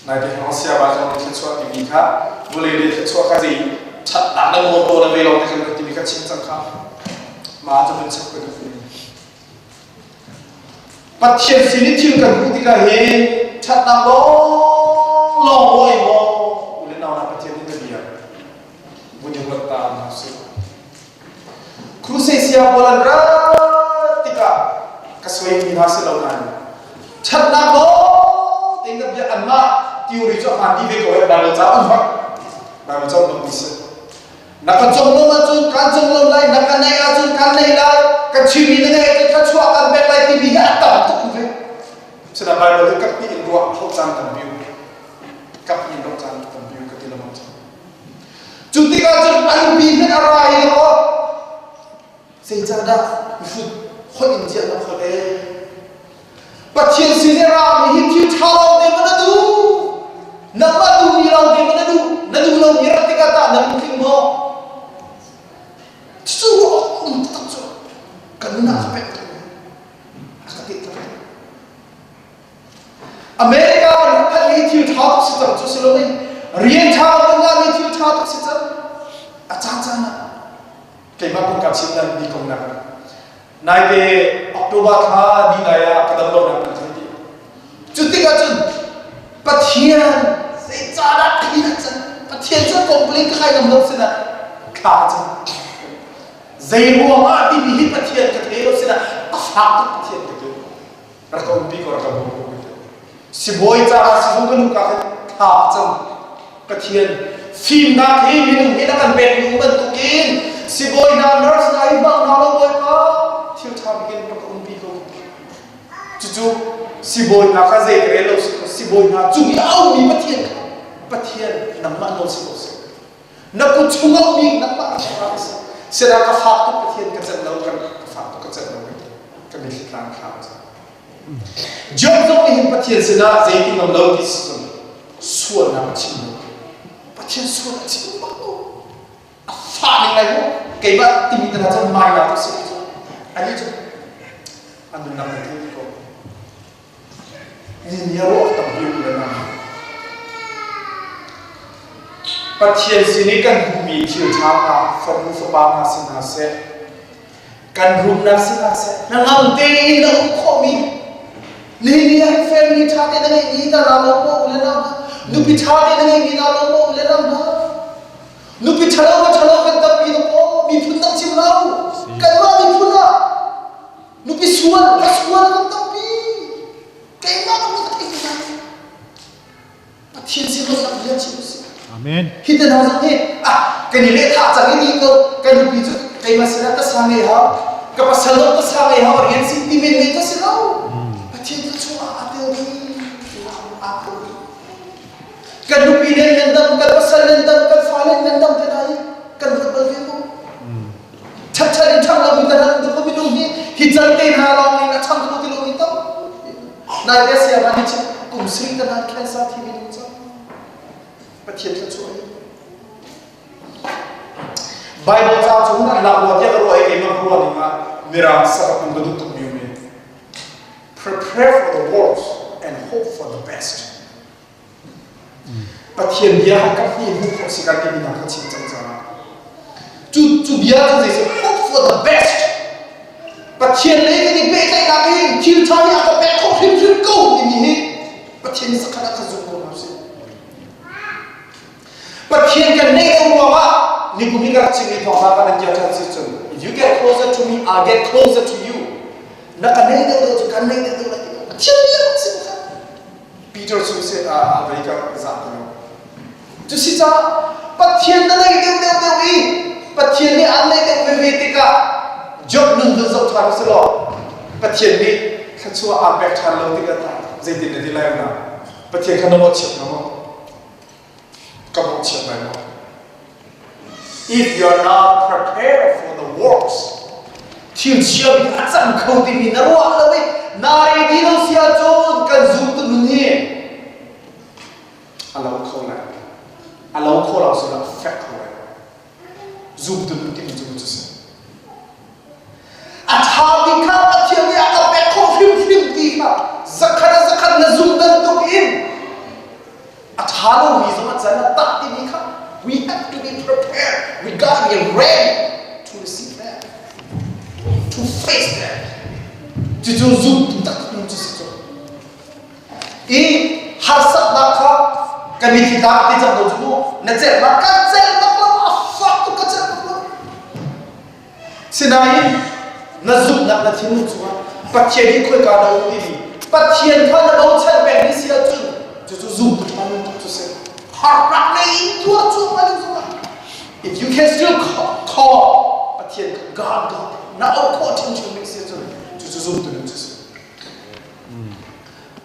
Speaker 1: Naite hrawng siava zong nih thluachuah timi kha vawlei le thluachuah kha zei ṭhatnak le motor le vei lawng te kan timi kha chim cang kha. Mah cu vun chap ka duh. Pathian sin i thil kan hmuh tikah hin ṭhatnak lawnglawng hawi maw u le nau hna Pathian nih na bia vun i ruat ta hna usih. Crusade sia pawl an rat tikah ka soimi hna si lo nain ṭhatnak lawng tein na bia anmah theory cu a hmaan dih ve ko eh Bible ca um bak Bible ca um bak mi si. Na ka conglawmh ahcun kaan conglawmh lai, na ka naih ahcun kaan naih lai, ka chimmi na ngaih ahcun thluachuah kaan pek lai timi hi a tam tuk ve. Sina Bible hi kap hnih in ruah khawh caan tampi um. Kap hnih in ruah caan tampi um ka ti lengmang cang. Cu tikah cun an nupi hmanh a ra i aw zeicahdah mihrut holh in ciah na holh ee Pathian sin i rami hi thil ṭha lo te maw na duh? Nangmah duhmi lo te maw na duh? Na duh lomi rat tikah tah na lungtling maw? Cu a um taktak cu ka nun ah ka pek tuk. A ka teh taktak. America kan rak phanh hi thil ṭha tuk si cang cu si lo in rian ṭha kan ngahmi thil ṭha tuk si cang. A caan caan ah keimah kong ka chim nan mi kong nak Naite October thla ni lai ah ka dam lonak nan thei dih. Cu tikah cun Pathian zeicahdah ka hin can Pathian cu complain ka kai ngam lo sinah thla ka cam. Zei ruangah timi hi Pathian ka thei lo sinah a fak tuk Pathian ka ti. Rak ka umpi ko rak ka bawm ko ka ti. Sibawi caah sizung ka luh ka khan thla ka cam. Pathian fimnak hi minung hi na kan pekmi bantukin sibawi hna nurse hna hi hmang hna lo Bawipa thil ṭha bik in rak ka umpi ko. Cucu sibawi hna kha zei ka rel lo si ko sibawi hna cung i a ummi Pathian kha Pathian nangmah nawl si ko seh. Na kut chung a ummi nangmah rak ka si. Sila ka fak tuk Pathian ka celh lo ka fak tuk ka celh lo ka ti. Ka mitthli tlang thla ka cam. Job zong nih hin Pathian sinah zeitin ngam lo ti si cun sualnak a chim lo. Pathian sual a chim bak lo. A fa ning lai mu. Keimah timi te hna cun mai na tuk si cu. Ani cu an nunnak na thei ko. Ni ni ruah tampi um le na. Pathian sin i kan hmuhmi thil ṭha hna, fanu fapa hna si hna seh, kan rumnak si hna seh hnangam tein na um khawhmi nihin ni ah family ṭha te na ngeihmi na ra lo maw u le nau hna nupi ṭha te na ngeihmi na lo maw u le nau hna nupi ṭhalo ka ṭhalo kan tampi na kaw miphun dang chim lo kanmah miphun ah nupi sual va sual kan tampi keimah bang ka theih hna Pathian sin lawmhnak bia chim usih.
Speaker 2: Amen.
Speaker 1: Hi te hna zong hi ah kan i lehthah cang i ni ko kan nupi cu keimah sinah tasa ngei hau ka pasal zong tasa ngei hau rian sin ti men men ka si lo. Pathian cu chungah aa tel dih aa tel dih. Kan nupi nen nan dam kan pasal nan dam kan fale nan dam te hna hi kan ruat bal ve ko. Ṭhatṭhat in ṭhang lomi kan han duh minung hi hi can te hna lawng in a ṭhang kho ti lomi tam. Nai te siama hi kum Kum sri ka nan cancer thi mi nung cang. Pathian thluachuah hi. Bible ca cu nan lak rua tiah ka ruah i keimah ka ruah ning ah Mirang sarak ka duh tuk mi um i prepare for the worst and hope for the best. Pathian bia kha kan hnih hmuh khawh si kan timi hna kha chim cang caah cu cu bia cu zei si hope for the best Pathian lei kan i pehtlaihnak hin thil ṭha hi a ka pek khawh hrimhrim ko timi hi Pathian nih zakhat ah kha zum ko hna usih. Pathian kan neih lo ruangah nikum hi ka rak chimmi thawngtha kan nan kiar ṭhan si cun if you get closer to me I'll get closer to you na ka neih deuh deuh cu kan neih deuh deuh lai ti Pathian bia rak chim kha Peter cu se a vei ka zah ti lo cu si caah Pathian na neih deuh deuh deuh i Pathian nih an neih deuh veve tikah Job nun vun zoh ṭhan usih law Pathian nih thluachuah aan pek ṭhan lo tikah tah zeitin na ti lai na Pathian kha na mawhchiat hnga maw? Ka mawhchiat lai maw? If you are not prepared for the worst, thil chia bik a cang kho timi na ruah lo i naa ready lo si ahcun kan zumtu nun hi a lo kho lai. A lo kho lo si a fek kho lai. Zumtu nun timi cu cu si. A ṭha bik kha Pathian nih a ka pek khawh hrimhrim ti kha zakhat a zakhat na zum bantuk in a ṭha lomi zong a can a tak timi kha we have to be prepared. We gotta be ready to receive that, to face that. Cucu zumtu tak nun cu si cu. I harsatnak kha kan mitthli tla ti cang ko cu mu na celhnak kan celh bak lo a fak tuk ka celh bak lo. Sinain na zumhnak na thinlung cungah Pathian hi khoika na um timi Pathian kha na bochan peng ni si ahcun cucu zumtu ṭha nun tuk cu si. Harnak lei in tuar cuahmah lio zongah if you can still call Pathian kha God God na auh khawh ṭhimṭhim ning si ahcun cucu zumtu nun cu si.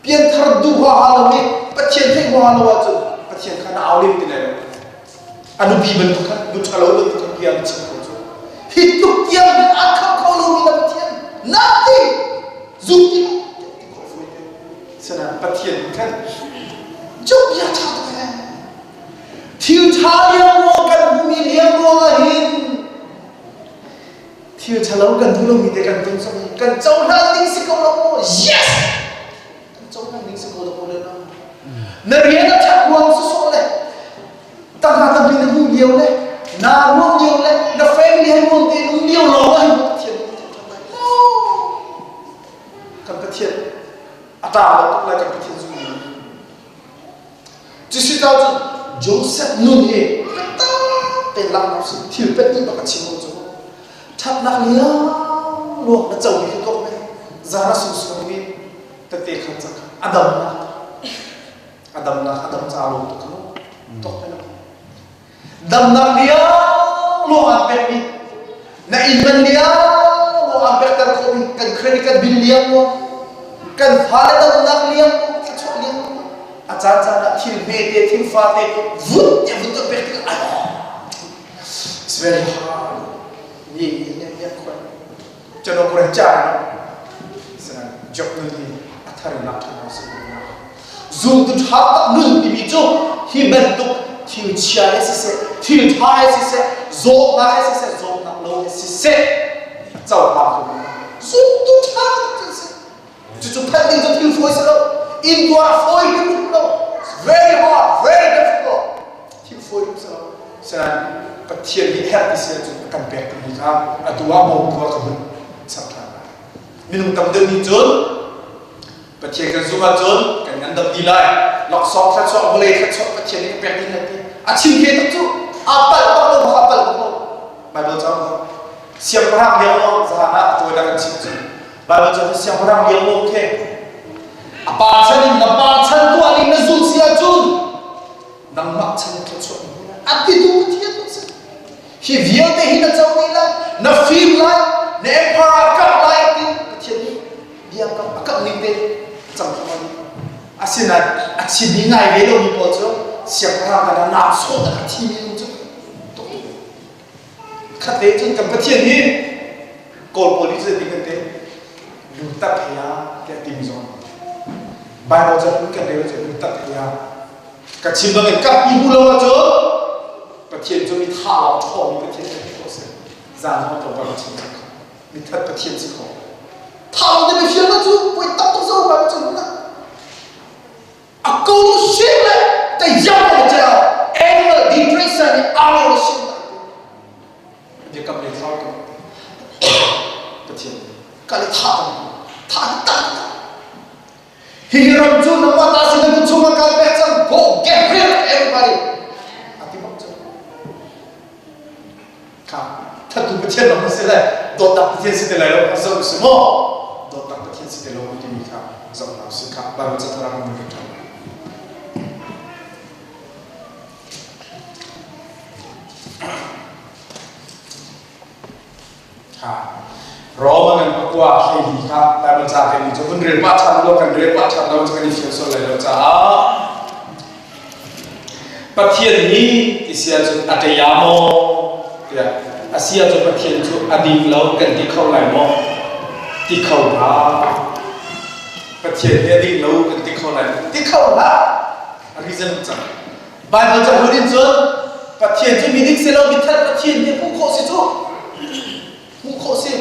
Speaker 1: Pianthar duh huaha lo i Pathian theih huaha lo ahcun Pathian kha na au lem ti lai lo. A nupi bantuk khan nu ṭhalo bantuk khan bia na chim ko cu. Hi tluk tiang hin a khamh kho lomi na Pathian nothing zum ti lo ti khawh fawi te. Sinain Pathian khan Job bia ṭha tuk he thil ṭha liangruang kan hmumi liangruang ah hin thil ṭhalo kan duh lomi te kan ton zong kan cohlan ding si ko lo maw yes kan cohlan ding si ko lo maw le no na rian a ṭhat ruang sawsawh le tangka tampi na hmuh lio le naa ruang lio le na family he nuam tein um lio lawng ah hin Pathian no kan Pathian a ṭa lo tuk lai kan Pathian zung Cusicaah cun Joseph nun hi biatak tein langhnak si thil pet nih bak a chim ko cu. Ṭhatnak liangluang na co mi khi tuak ve. Zan a sungsung mi tete khan cak a damnak a damnak a dam ca lo tuk kha tuak ve lo. Damnak liangluang aan pekmi na inn man liangluang aan pekter khawhmi kan credit card bill liangluang kan fale damnak liangluang thluachuah liangluang a caan caan ah thil hmete thil fate vut tiah vut pek tikah ai it's very hard ni ni ne ne khoi chano kore cha sana job nun hi a thar in lak ṭhan si zumtu ṭha tak nun timi cu hi bantuk thil chia he siseh thil ṭha he siseh zawtnak he siseh zawtnak lo he siseh cohlang ko zumtu ṭha tak cu si cucu phanh ding cu thil fawi si lo intuar a fawi hrim lo very hard very difficult thil fawi hrim si lo Sinain Pathian nih herh ti si ahcun a kan pek timi kha atu ah bawmtu ah ka hun chap ṭhan lai. Minung tam deuh nih cun Pathian kan zumh ahcun kan ngandam dih lai. Laksawng thluachuah vawlei thluachuah Pathian nih ka pek dih lai ti. A chim khe tak cu aa palh bak lo bak aa palh bak lo. Bible caang ko. Siangpahrang lio lo zahan ah a tawinak kan chim cun Bible caang cu siangpahrang lio lo khe a pa chan in na pa chan tuah ning na zulh si ahcun nangmah chan in thluachuah na hmu lai a titu Pathian na si hi vialte hi na co dih lai na fim lai na empire a karh lai ti Pathian nih bia kam a kamh ning te cang thama ni asinain a chim ngai ve lomi pawl cu siangpahrang kana naam sawh a thimi um cu khat te cun kan Pathian hi Kawl pawl nih cu zeitin kan ti lu tak he ah tiah timi zong. Bible ca hun kan rel cu hun tak ya. Ka chim bangin kap mi hmu lo ahcun Pathian cu mi tha lawng ṭhawmi Pathian kan ti khawh si. Zan zong tlawmpal ka chim cang. Mithat Pathian si kho. Tha lo te fial na cu poi tak tuk zo Bible ca hun A ko shim le te yam le cha animal depression ni aro shim biakam le thlau ko Pathian ka le tha tha tak hi ram cu nangmah ta sin na chung ah kal pek cang go get rid of everybody ati bak cu kha thattu Pathian ram si le dawtnak Pathian si te lai lo zoh si maw dawtnak Pathian si te lo timi kha zoh hna si kha Bible cathar ah mun kan Rom an pakua hleili kha Bible ca timi cu vun rel pah ṭhan law kan rel pah ṭhan lo cu kan i fiang sual lai lo caah Pathian hi ti si ahcun a ṭei maw tiah a si ahcun Pathian cu a ding lo kan ti kho lai maw ti kho hlah Pathian hi a ding lo kan ti kho lai ti kho hlah a reason cang Baibal cahlun in cun Pathian cu midik si lo mithat Pathian hi hmuh khawh si cu hmuh khawh si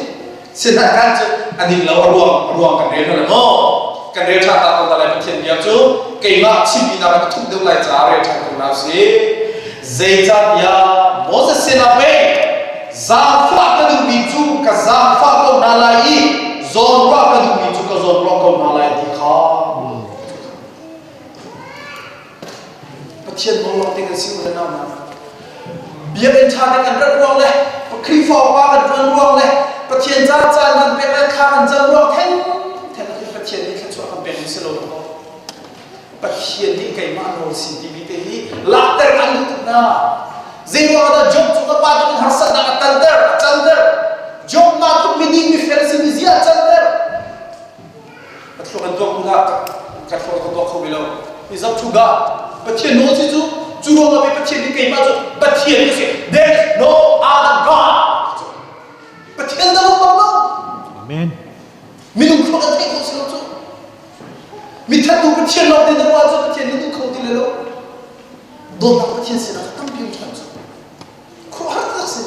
Speaker 1: sinain cu a ning lo a ruang a ruang kan rel hna maw kan rel ṭhan ta ko ta lai Pathian bia cu keimah chimmi nak a thup deuh lai caah rel ṭhan ko hna si zeicahtiah Moses sinah pei zaangfah ka duhmi cu ka zaangfah ko hna lai i zawnruah ka duhmi cu ka zawnruah ko hna lai ti kha Pathian mawlawng te kan si u le nau hna. Biakinn ṭha te kan rat ruang le Khrihfa upa kan ṭuan ruang le Pathian ca caan kan pek le thla kan cam ruang theng theng ah Pathian nih thluachuah kan pek mi si lo maw? Pathian nih keimah nawl si timi te hi lakter kan duh tuk hna. Zei ruang dah Job cu ka pa tuk in harsatnak a tanter, a canter. Job mah tluk miding mifel si mi zia a canter. Ka thluak an tuak hlah ka thluak ka tuak kho ve lo. Is up to God. Pathian nawl si cu cu ruangah pei Pathian nih keimah cu Pathian ka si. There is no other God. Pathian dang um bak lo.
Speaker 2: Amen.
Speaker 1: Minung thluak an theih khawh si lo cu. Mithattu Pathian lawng te na ruah cu Pathian na duh kho ti le lo. Dawtnak Pathian sinah tampi um ṭhan cu. Khuaruahhar tak si.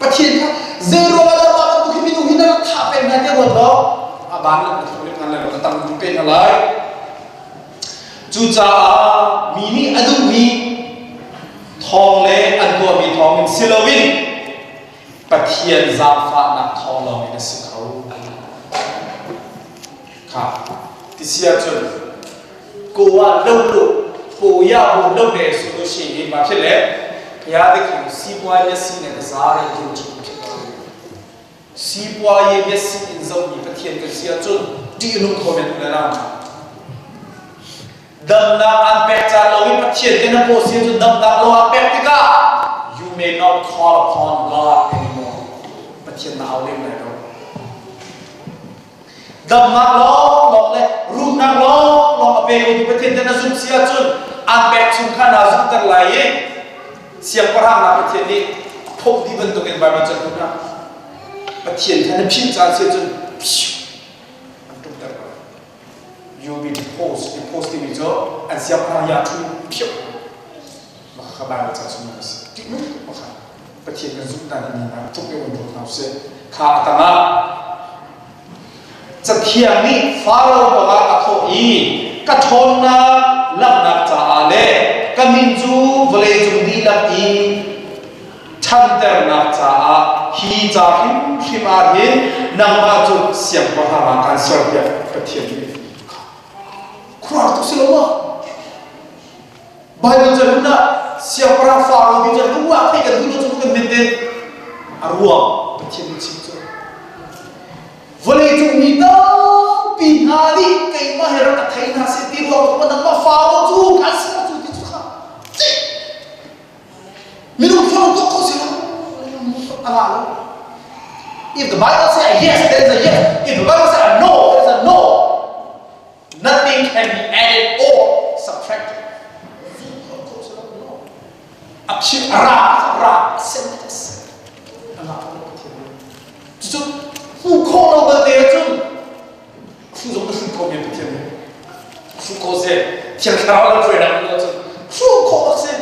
Speaker 1: Pathian kha zei ruangah dah mah bantuk hi minung hi na rak thah peng hna tiah ruat law a ban le na thok hna lai lo na tang pe hna lai. Cucaah mi nih a duhmi thawng le an tuahmi thawng in si loin Pathian zaangfahnak thawng lawng in a si kho. Kha ti si ahcun Goa lo lu Koya bu lo de su lu shi hi ma phit le phaya de khi sipuai ya si ne za re tu chu phit sipuai ya si in zo mi pathian kan si ahcun ti nung kho men le ram damnak an pek ca lo i pathian te na paw si ahcun damnak lo an pek tikah you may not call upon God anymore pathian na au lem lai lo Damnak lawnglawng le rumnak lawnglawng a pe khotu Pathian te na zumh si ahcun an pek chung kha naa zumhter lai i siangpahrang hna Pathian nih phomh dih bantukin Baibal ca hmun ah Pathian kha na philh caan si ahcun an ṭumter ko. You will be deposed. Deposed timi cu an siangpahrang ya ṭhu phiuh mah kha Baibal ca chung a si. Ṭihnung tuk pakhat. Pathian kan zumh dan hi hna tluk in um hna usih. Kha a tangah Cathiang nih Faro bangah a thawh i ka ṭhawnnak langhnak caah le ka min cu vawleicung dihlak i ṭhanternak caah hi ca hrimhrim ah hin nangmah cu siangpahrang ah kaan ser tiah Pathian nih khuaruahhar tuk si lo maw? Bible ca hmun ah siangpahrang Faro ti cu ruah thei kan duh lo cu kan mit in a ruang Pathian nih chim cu vawleicung mi tampi hna nih keimah he rak ka thei hna seh ti ruang ah nangmah Faro cu kan ser cu ti cu kha minung thil tuah kho si lo a la lo if the Bible say yes there is a yes if the Bible say a no there is a no Nothing can be added or subtracted. A phit a ra a ra sentence a ngah ko Pathian. Cucu hmuh khawh lo belte cun hru zong na hru kho. Hruh khawh si. Thiang Thlarau lam hruainak um ahcun hruh khawh bak si.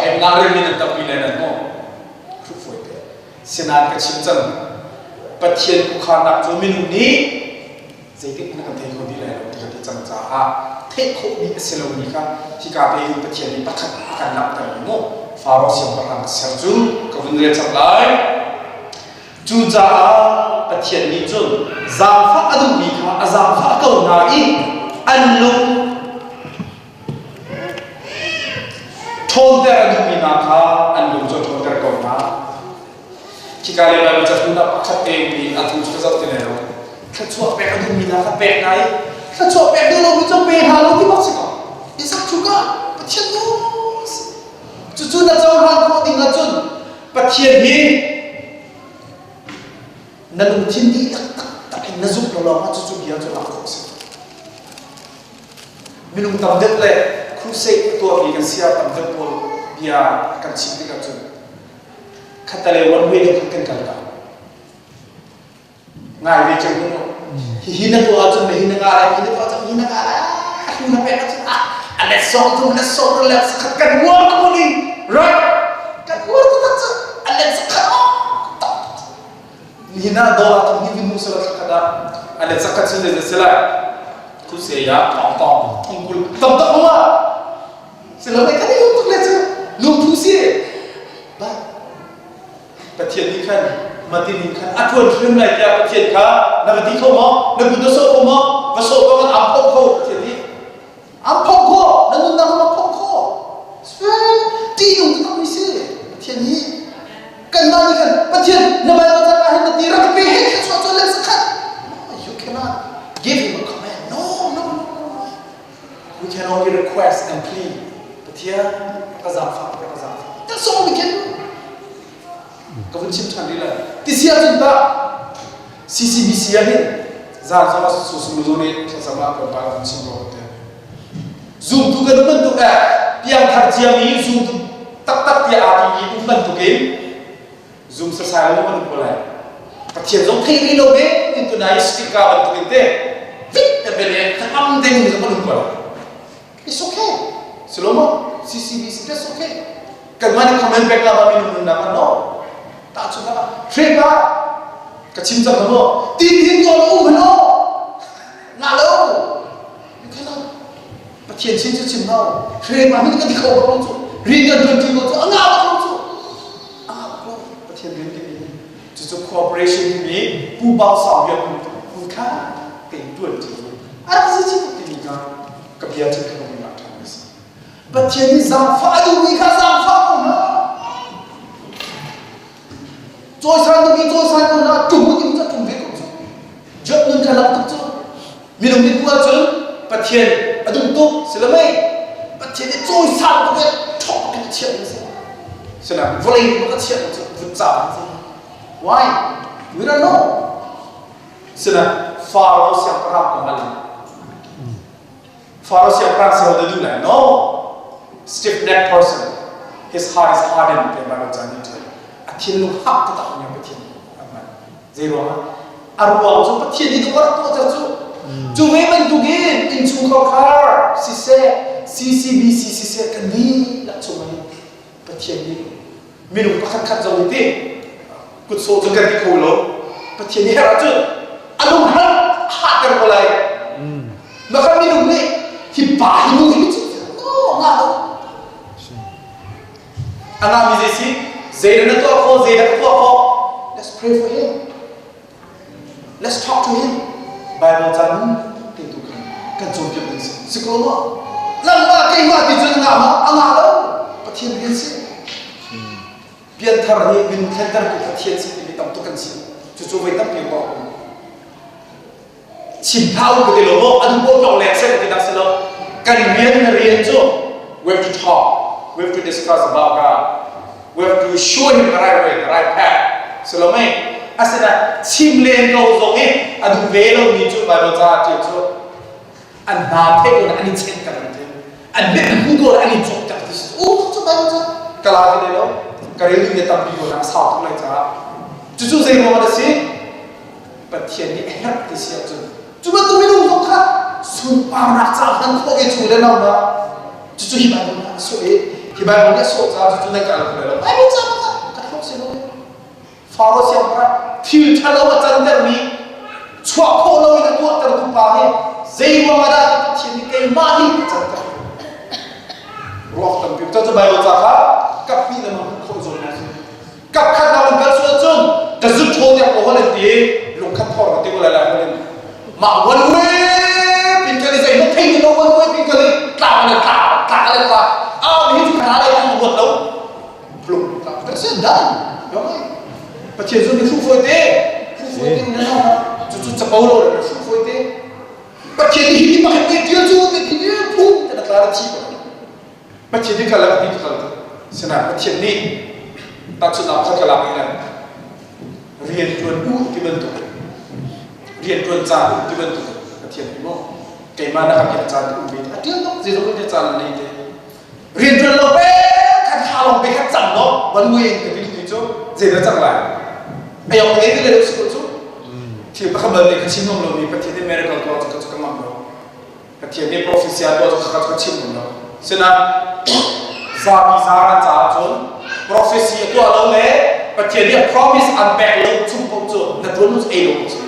Speaker 1: Keimah rim in an tampi lai nan maw? Hruh fawi te. Sinain ka chim cang. Pathian khuakhannak cu minung nih zeitik hmanh kan thei kho dih lai lo ti ka ti cang caah theih khawh dih a si lomi kha hika te hin Pathian nih pakhat a kan langhter mi mu Faro siangpahrang ka ser cu ka vun rel cang lai. Cucaah Pathian nih cun zaangfah a duhmi kha a zaangfah ko hna i an lung ṭhawnter a duhmi hna kha an lung cu a ṭhawnter ko hna. Khika le Baibal cahlun ah pakhat te mi a thu cu ka zoh ti lai lo. Thluachuah pek a duhmi hna kha pek hna i thluachuah pek duh lomi cu pe hna lo ti bak si ko. Isak cu ka Pathian nu cucu na cohlan khawh ding ahcun Pathian hi na lungthin dihlak taktak in na zumh lo lawngah cucu bia cu lak khawh a si. Minung tam deuh le crusade a tuahmi kan sia tam deuh pawl bia kan chim tikah cun khattelei one way deuh khan kan kal ta. Ngai ve cang mu. Hihi na tuah ahcun hihi na ngah lai, hihi na tuah ahcun hihi na ngah lai. Hlu na pek ahcun ah a let sawm thum, let sawm let sakhat kan uar ko ni. Right? Kan uar taktak cu a let sakhat oh. Nihin ah dollar thum hi vun hmu selaw thlakhat ah a let zakhat cun zeizat si lai? Khuse ya tong tong thongkul tam tak ma silo kan i tuk le cu lungthu si. But Pathian nih khan matin in khan a ṭuan hrim lai tiah Pathian kha na va ti kho maw? Na kut na sawh kho maw? Va sawh ko kan am phawk kho Pathian nih. Am phawk kho, na nunnak na phawk kho. Ṭihnung taktak mi si Pathian hi. Kanmah nih khan Pathian na Bible cang ah hin na ti rak pe he thluachuah cu let zakhat. No, you cannot give him a command. No, no, no, no. We can only request and plead. Pathian, ka zaangfah, ka zaangfah. That's all we can do. Ka vun chim ṭhan rih lai. Ti si ahcun tah CCBC ah hin zan zong ah susung zong nih thlacam ah tlawmpal vun chim rua te. Zumtu kan um bantuk eh piangthar ciami zumtu taktak tiah aa timi um bantuk in zum sasai lo kan um ko lai. Pathian zong thei rih lo ve in tunai speaker bantuk in te fit te bele hnangam ding zong kan um ko lai. It's okay. Silo CCBC that's okay. Kanmah nih comment pek la ma minung nunnak ah no. Tahchunhnak ah Hreka ka chim cang maw? Tin hin tuan um hano. Nga lo. You cannot. Pathian sin cu chim hau. Hreka min kan ti kho bak lo cu. Rian kan tuan ti ko cu. A nga bak lo cu. A nga bak lo. Pathian rian timi cucu cooperation timi pu bang sau biak mun kha kei tuan ti. A rak si chi tuk timi kha ka bia cu ka nung ṭhan a si. Pathian nih zaangfah a duhmi kha zaangfah ko hna. Cawisan duhmi cawisan ko hna, ṭum a timi cu ṭum ve ko cu. Job nun kha lam tuk cu. Minung nih hmu ahcun Pathian a duh tuk si lo mei? Pathian nih cawisan tuk i ṭhawk in a chiah mi si. Sinain vawlei nih bak a chiah mi cu vutcaam an si. Why? We don't know. Sinain Faro siangpahrang kong a Faro siangpahrang si ho dah duh lai? No. Stiff-necked person. His heart is hardened tiah Bible ca nih a ṭial. A thinlung hak taktak in Pathian a hman. Zei ruangah? A ruang cu Pathian nih dawh a rak tuahter cu. Cu ve bantukin innchungkhar khar siseh, CCBC siseh kan dihlak chung in Pathian nih minung pakhat khat zong nih ti kutsawh cu kan ti kho lo Pathian nih herh ahcun a lung hal hahter ko lai maka minung nih hi pa hi nu hi cu no nga lo a ngah mi zei si zei na tuah khawh zei dah ka tuah khawh let's pray for him Let's talk to him. Bible ca nun te tu khan kan cawnpiak ding si. Si ko maw? Nangmah keimah ti cun a ngah ma? A ngah lo. Pathian rian si. Pianthar hi minung thlentertu Pathian si timi tam tuk kan si. Cucu voi tampi ruah um. Chim hlah u ka ti lo maw? A duh paoh tlong leng seh ka ti dak si lo. Kan rian na rian cu we have to talk. We have to discuss about God. We have to show him the right way, the right path. Si lo mei? Asinain chim len ko zong i a duh ve lomi cu Bible ca ah ṭial cu an hna theih ko an i chenter an ti. An mit an hmu ko an i cawkter ti si. U cu Bible ca ka la ti lo. Ka rel duhmi tampi ko na a sau tuk lai caah. Cucu zei ruang ah dah si? Pathian nih a herh ti si ahcun cu bantuk minung zong kha Sunparnak caah hman khawh ve cu le nau na. Cucu hi Bible nih a sawh i hi Bible nih a sawh caah cucu nan ka al kho lai lo. Bible ca bak ah ka thlok si lo. Faro siangpahrang thil ṭhalo a cantermi chuah khawh loin a tuahtertu pa hi zei ruang ah dah Pathian nih keimah hi a canter? Ruak tampi cu Bible ca kha kap hnih le hmuh khawh zawn na si. Kap khat na kal sual cun ka zut thaw tiang ko hol an ti lungkhat thor ka ti ko lai lai hol in mah one way pin kali zei hmanh thei lo one way pin kali tla le tla tla le tla a hi cu tla le an ruat lo plung tla that's it done Pathian cu ni hruh fawi te hruh fawi te na cu cu capo lo le hruh fawi te Pathian nih hi pakhat te tial cu te ti phung te na tla na thi ko Pathian nih kal a ti kal sinain Pathian nih tahchunhnak kha ka lak in rian ṭuan u ti bantuk rian ṭuan caan um ti bantuk Pathian nih maw keimah na ka biak caan um ve a ṭial bak zeizong in caan nei te rian ṭuan lo pe khat thla long pe khat cang no one way in ka ti duhmi cu zeidah cang lai ayong nge ti le si ko cu thil pakhat bal nih ka chim ngam lomi Pathian nih miracle tuah cu ka ngamh lo Pathian nih prophecy a tuah cu kha ka chim ngam lo sinain zapi zaran caah cun prophecy a tuah lo le Pathian nih a promise an pek lo chung paoh cu na tuan cu ei lo ko si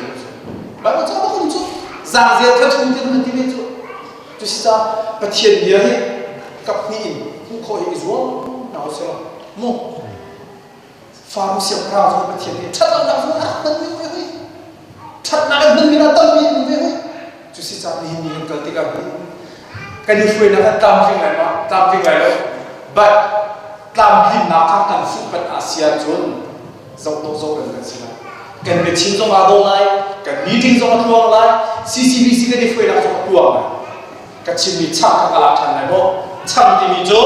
Speaker 1: Bible ca bak cu zangzia thathum ti na ti ve cu Cusicaah Pathian bia hi kaphnih in hmuh khawh hi i zuam hna u sih mu. Faro siangpahrang cu Pathian nih ṭhatlonak cu a rak hmanmi ve hui. Ṭhatnak in hmanmi dah tampi in ve hui. Cusicaah nihin ni kan kal tikah hin kan i hruainak kan tlamtling lai ma? Tlamtling lai lo. But tlamtlinnak kha kan fuhpanh ah si ahcun zoh dawh zoh rem kan si lai. Kan biachim zong aa dawh lai, kan meeting zong a tluang lai, CCBC kan i hruainak zong a tluang lai. Ka chimmi chang kha ka lak ṭhan lai maw? Chang timi cu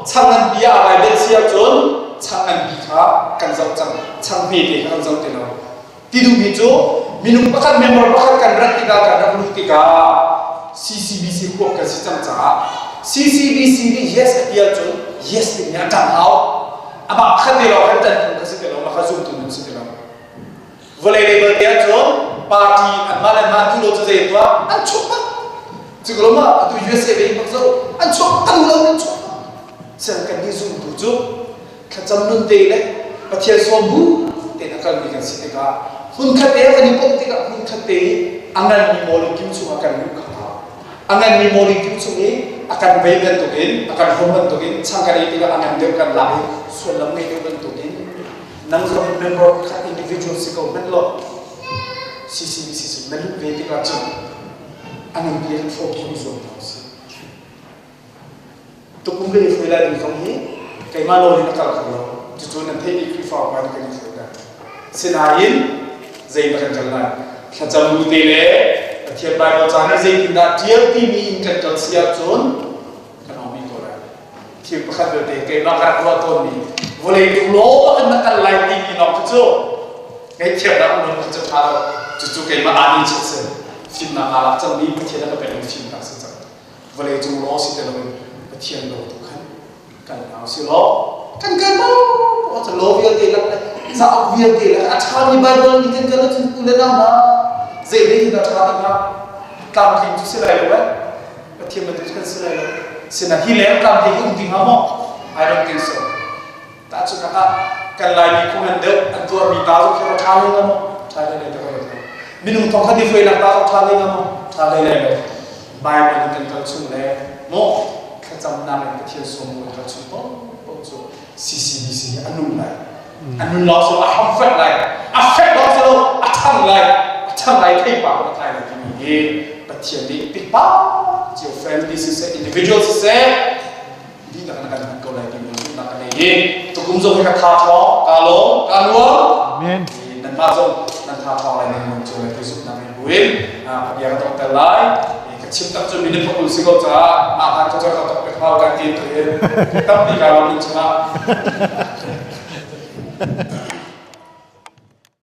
Speaker 1: chang nganpi ah a vai benh si ahcun chang nganpi kha kan zoh cang, chang hmete kha kan zoh ti lo. Ti duhmi cu minung pakhat member pakhat kan rat tikah kan rak luh tikah CCBC huap kan si cang caah CCBC nih yes a ti ahcun yes timi a ṭang hau. Amah khat te lawng kan ṭanh phung kha si ti lo, mah kha zumtu nun si ti lo. Vawlei lei belte ahcun party anmah le anmah duh lo cu zei tuah an chuak bak. Cu ko ma atu USA ve bak zo an chuak kan lo an chuak bak. Sian kan nih zumtu cu thlacam nun te le Pathian sawm bu tein a kalmi kan si tikah hmunkhat te kan i komh tikah hmunkhat te i a nganmi mawlung kim chungah kan luh kha a nganmi mawling kim chung i a kan vei bantukin a kan hom bantukin chang kan ei tikah a ngan deuh kan lak i sullam ngei deuh bantukin nang zong member pakhat individual si ko hmanh law CCBC sin na luh ve tikah cun a nganpi an hrawm khawh zuam hna usih. Tukum kan i hruai lai ding zong hi keimah nawl in a kal kho lo. Cucu nan theih i Khrihfa upa nih kan i hruai lai. Sinain zei na kan kal lai? Thlacam bu te le Pathian Bible ca nih zeitindah ṭial timi in kan kal si ahcun kan awmi ko lai. Thil pakhat belte keimah ka rak ruah tawnmi vawlei cung law kan na kal lai timi lawng khi cu ngaihthiamnak um lo cu ṭha lo. Cucu keimah aa ni chiat si. Fimnak aa lak cangmi Pathian a ka pekmi fimnak si cang. Vawlei cung law si ti loin Pathian law tu khan kal hna usih law kan kal paoh cu law vialte lak le cauk vialte lak a ṭhami Baibal nih kan kal ahcun u le nau hna zei lei hin dah ṭha ti hnga tlamtling cu si lai lo eh Pathian bantuk cu kan si lai lo sinain hi leng tlamtling hi um ti hnga maw I don't think so Tahchunhnak ah kan Laimi khuangan deuh an tuahmi ta zong khi ṭha hlei lo maw? Ṭha hlei lai tak lo. Minung thong khat i hruainak ta zong ṭha hlei lo maw? Ṭha hlei lai lo. Bible in kan kal chung le maw thlacamnak in Pathian sawm kan kal chung paoh cu CCBC hi a nung lai. A nun lawng si lo, a ham fek lai. A fek lawng si lo, a ṭhang lai. A ṭhang lai theipar a tlai lai timi hi Pathian nih pikpa cio family siseh, individual siseh, dihlak na kan hman ko lai timi zumhnak ka ngei i tukum zong hi ka tha ṭhawng ka lawm ka nuam
Speaker 2: Amen.
Speaker 1: nanmah zong nan tha ṭhawng lai nan nuam cio lai ti zumhnak ngei buin ka bia ka donghter lai ka chim tak cu minute pakul si ko caah mah han ka ka tok pek hau kan ti tu hin tampi ka lawm ning chungah.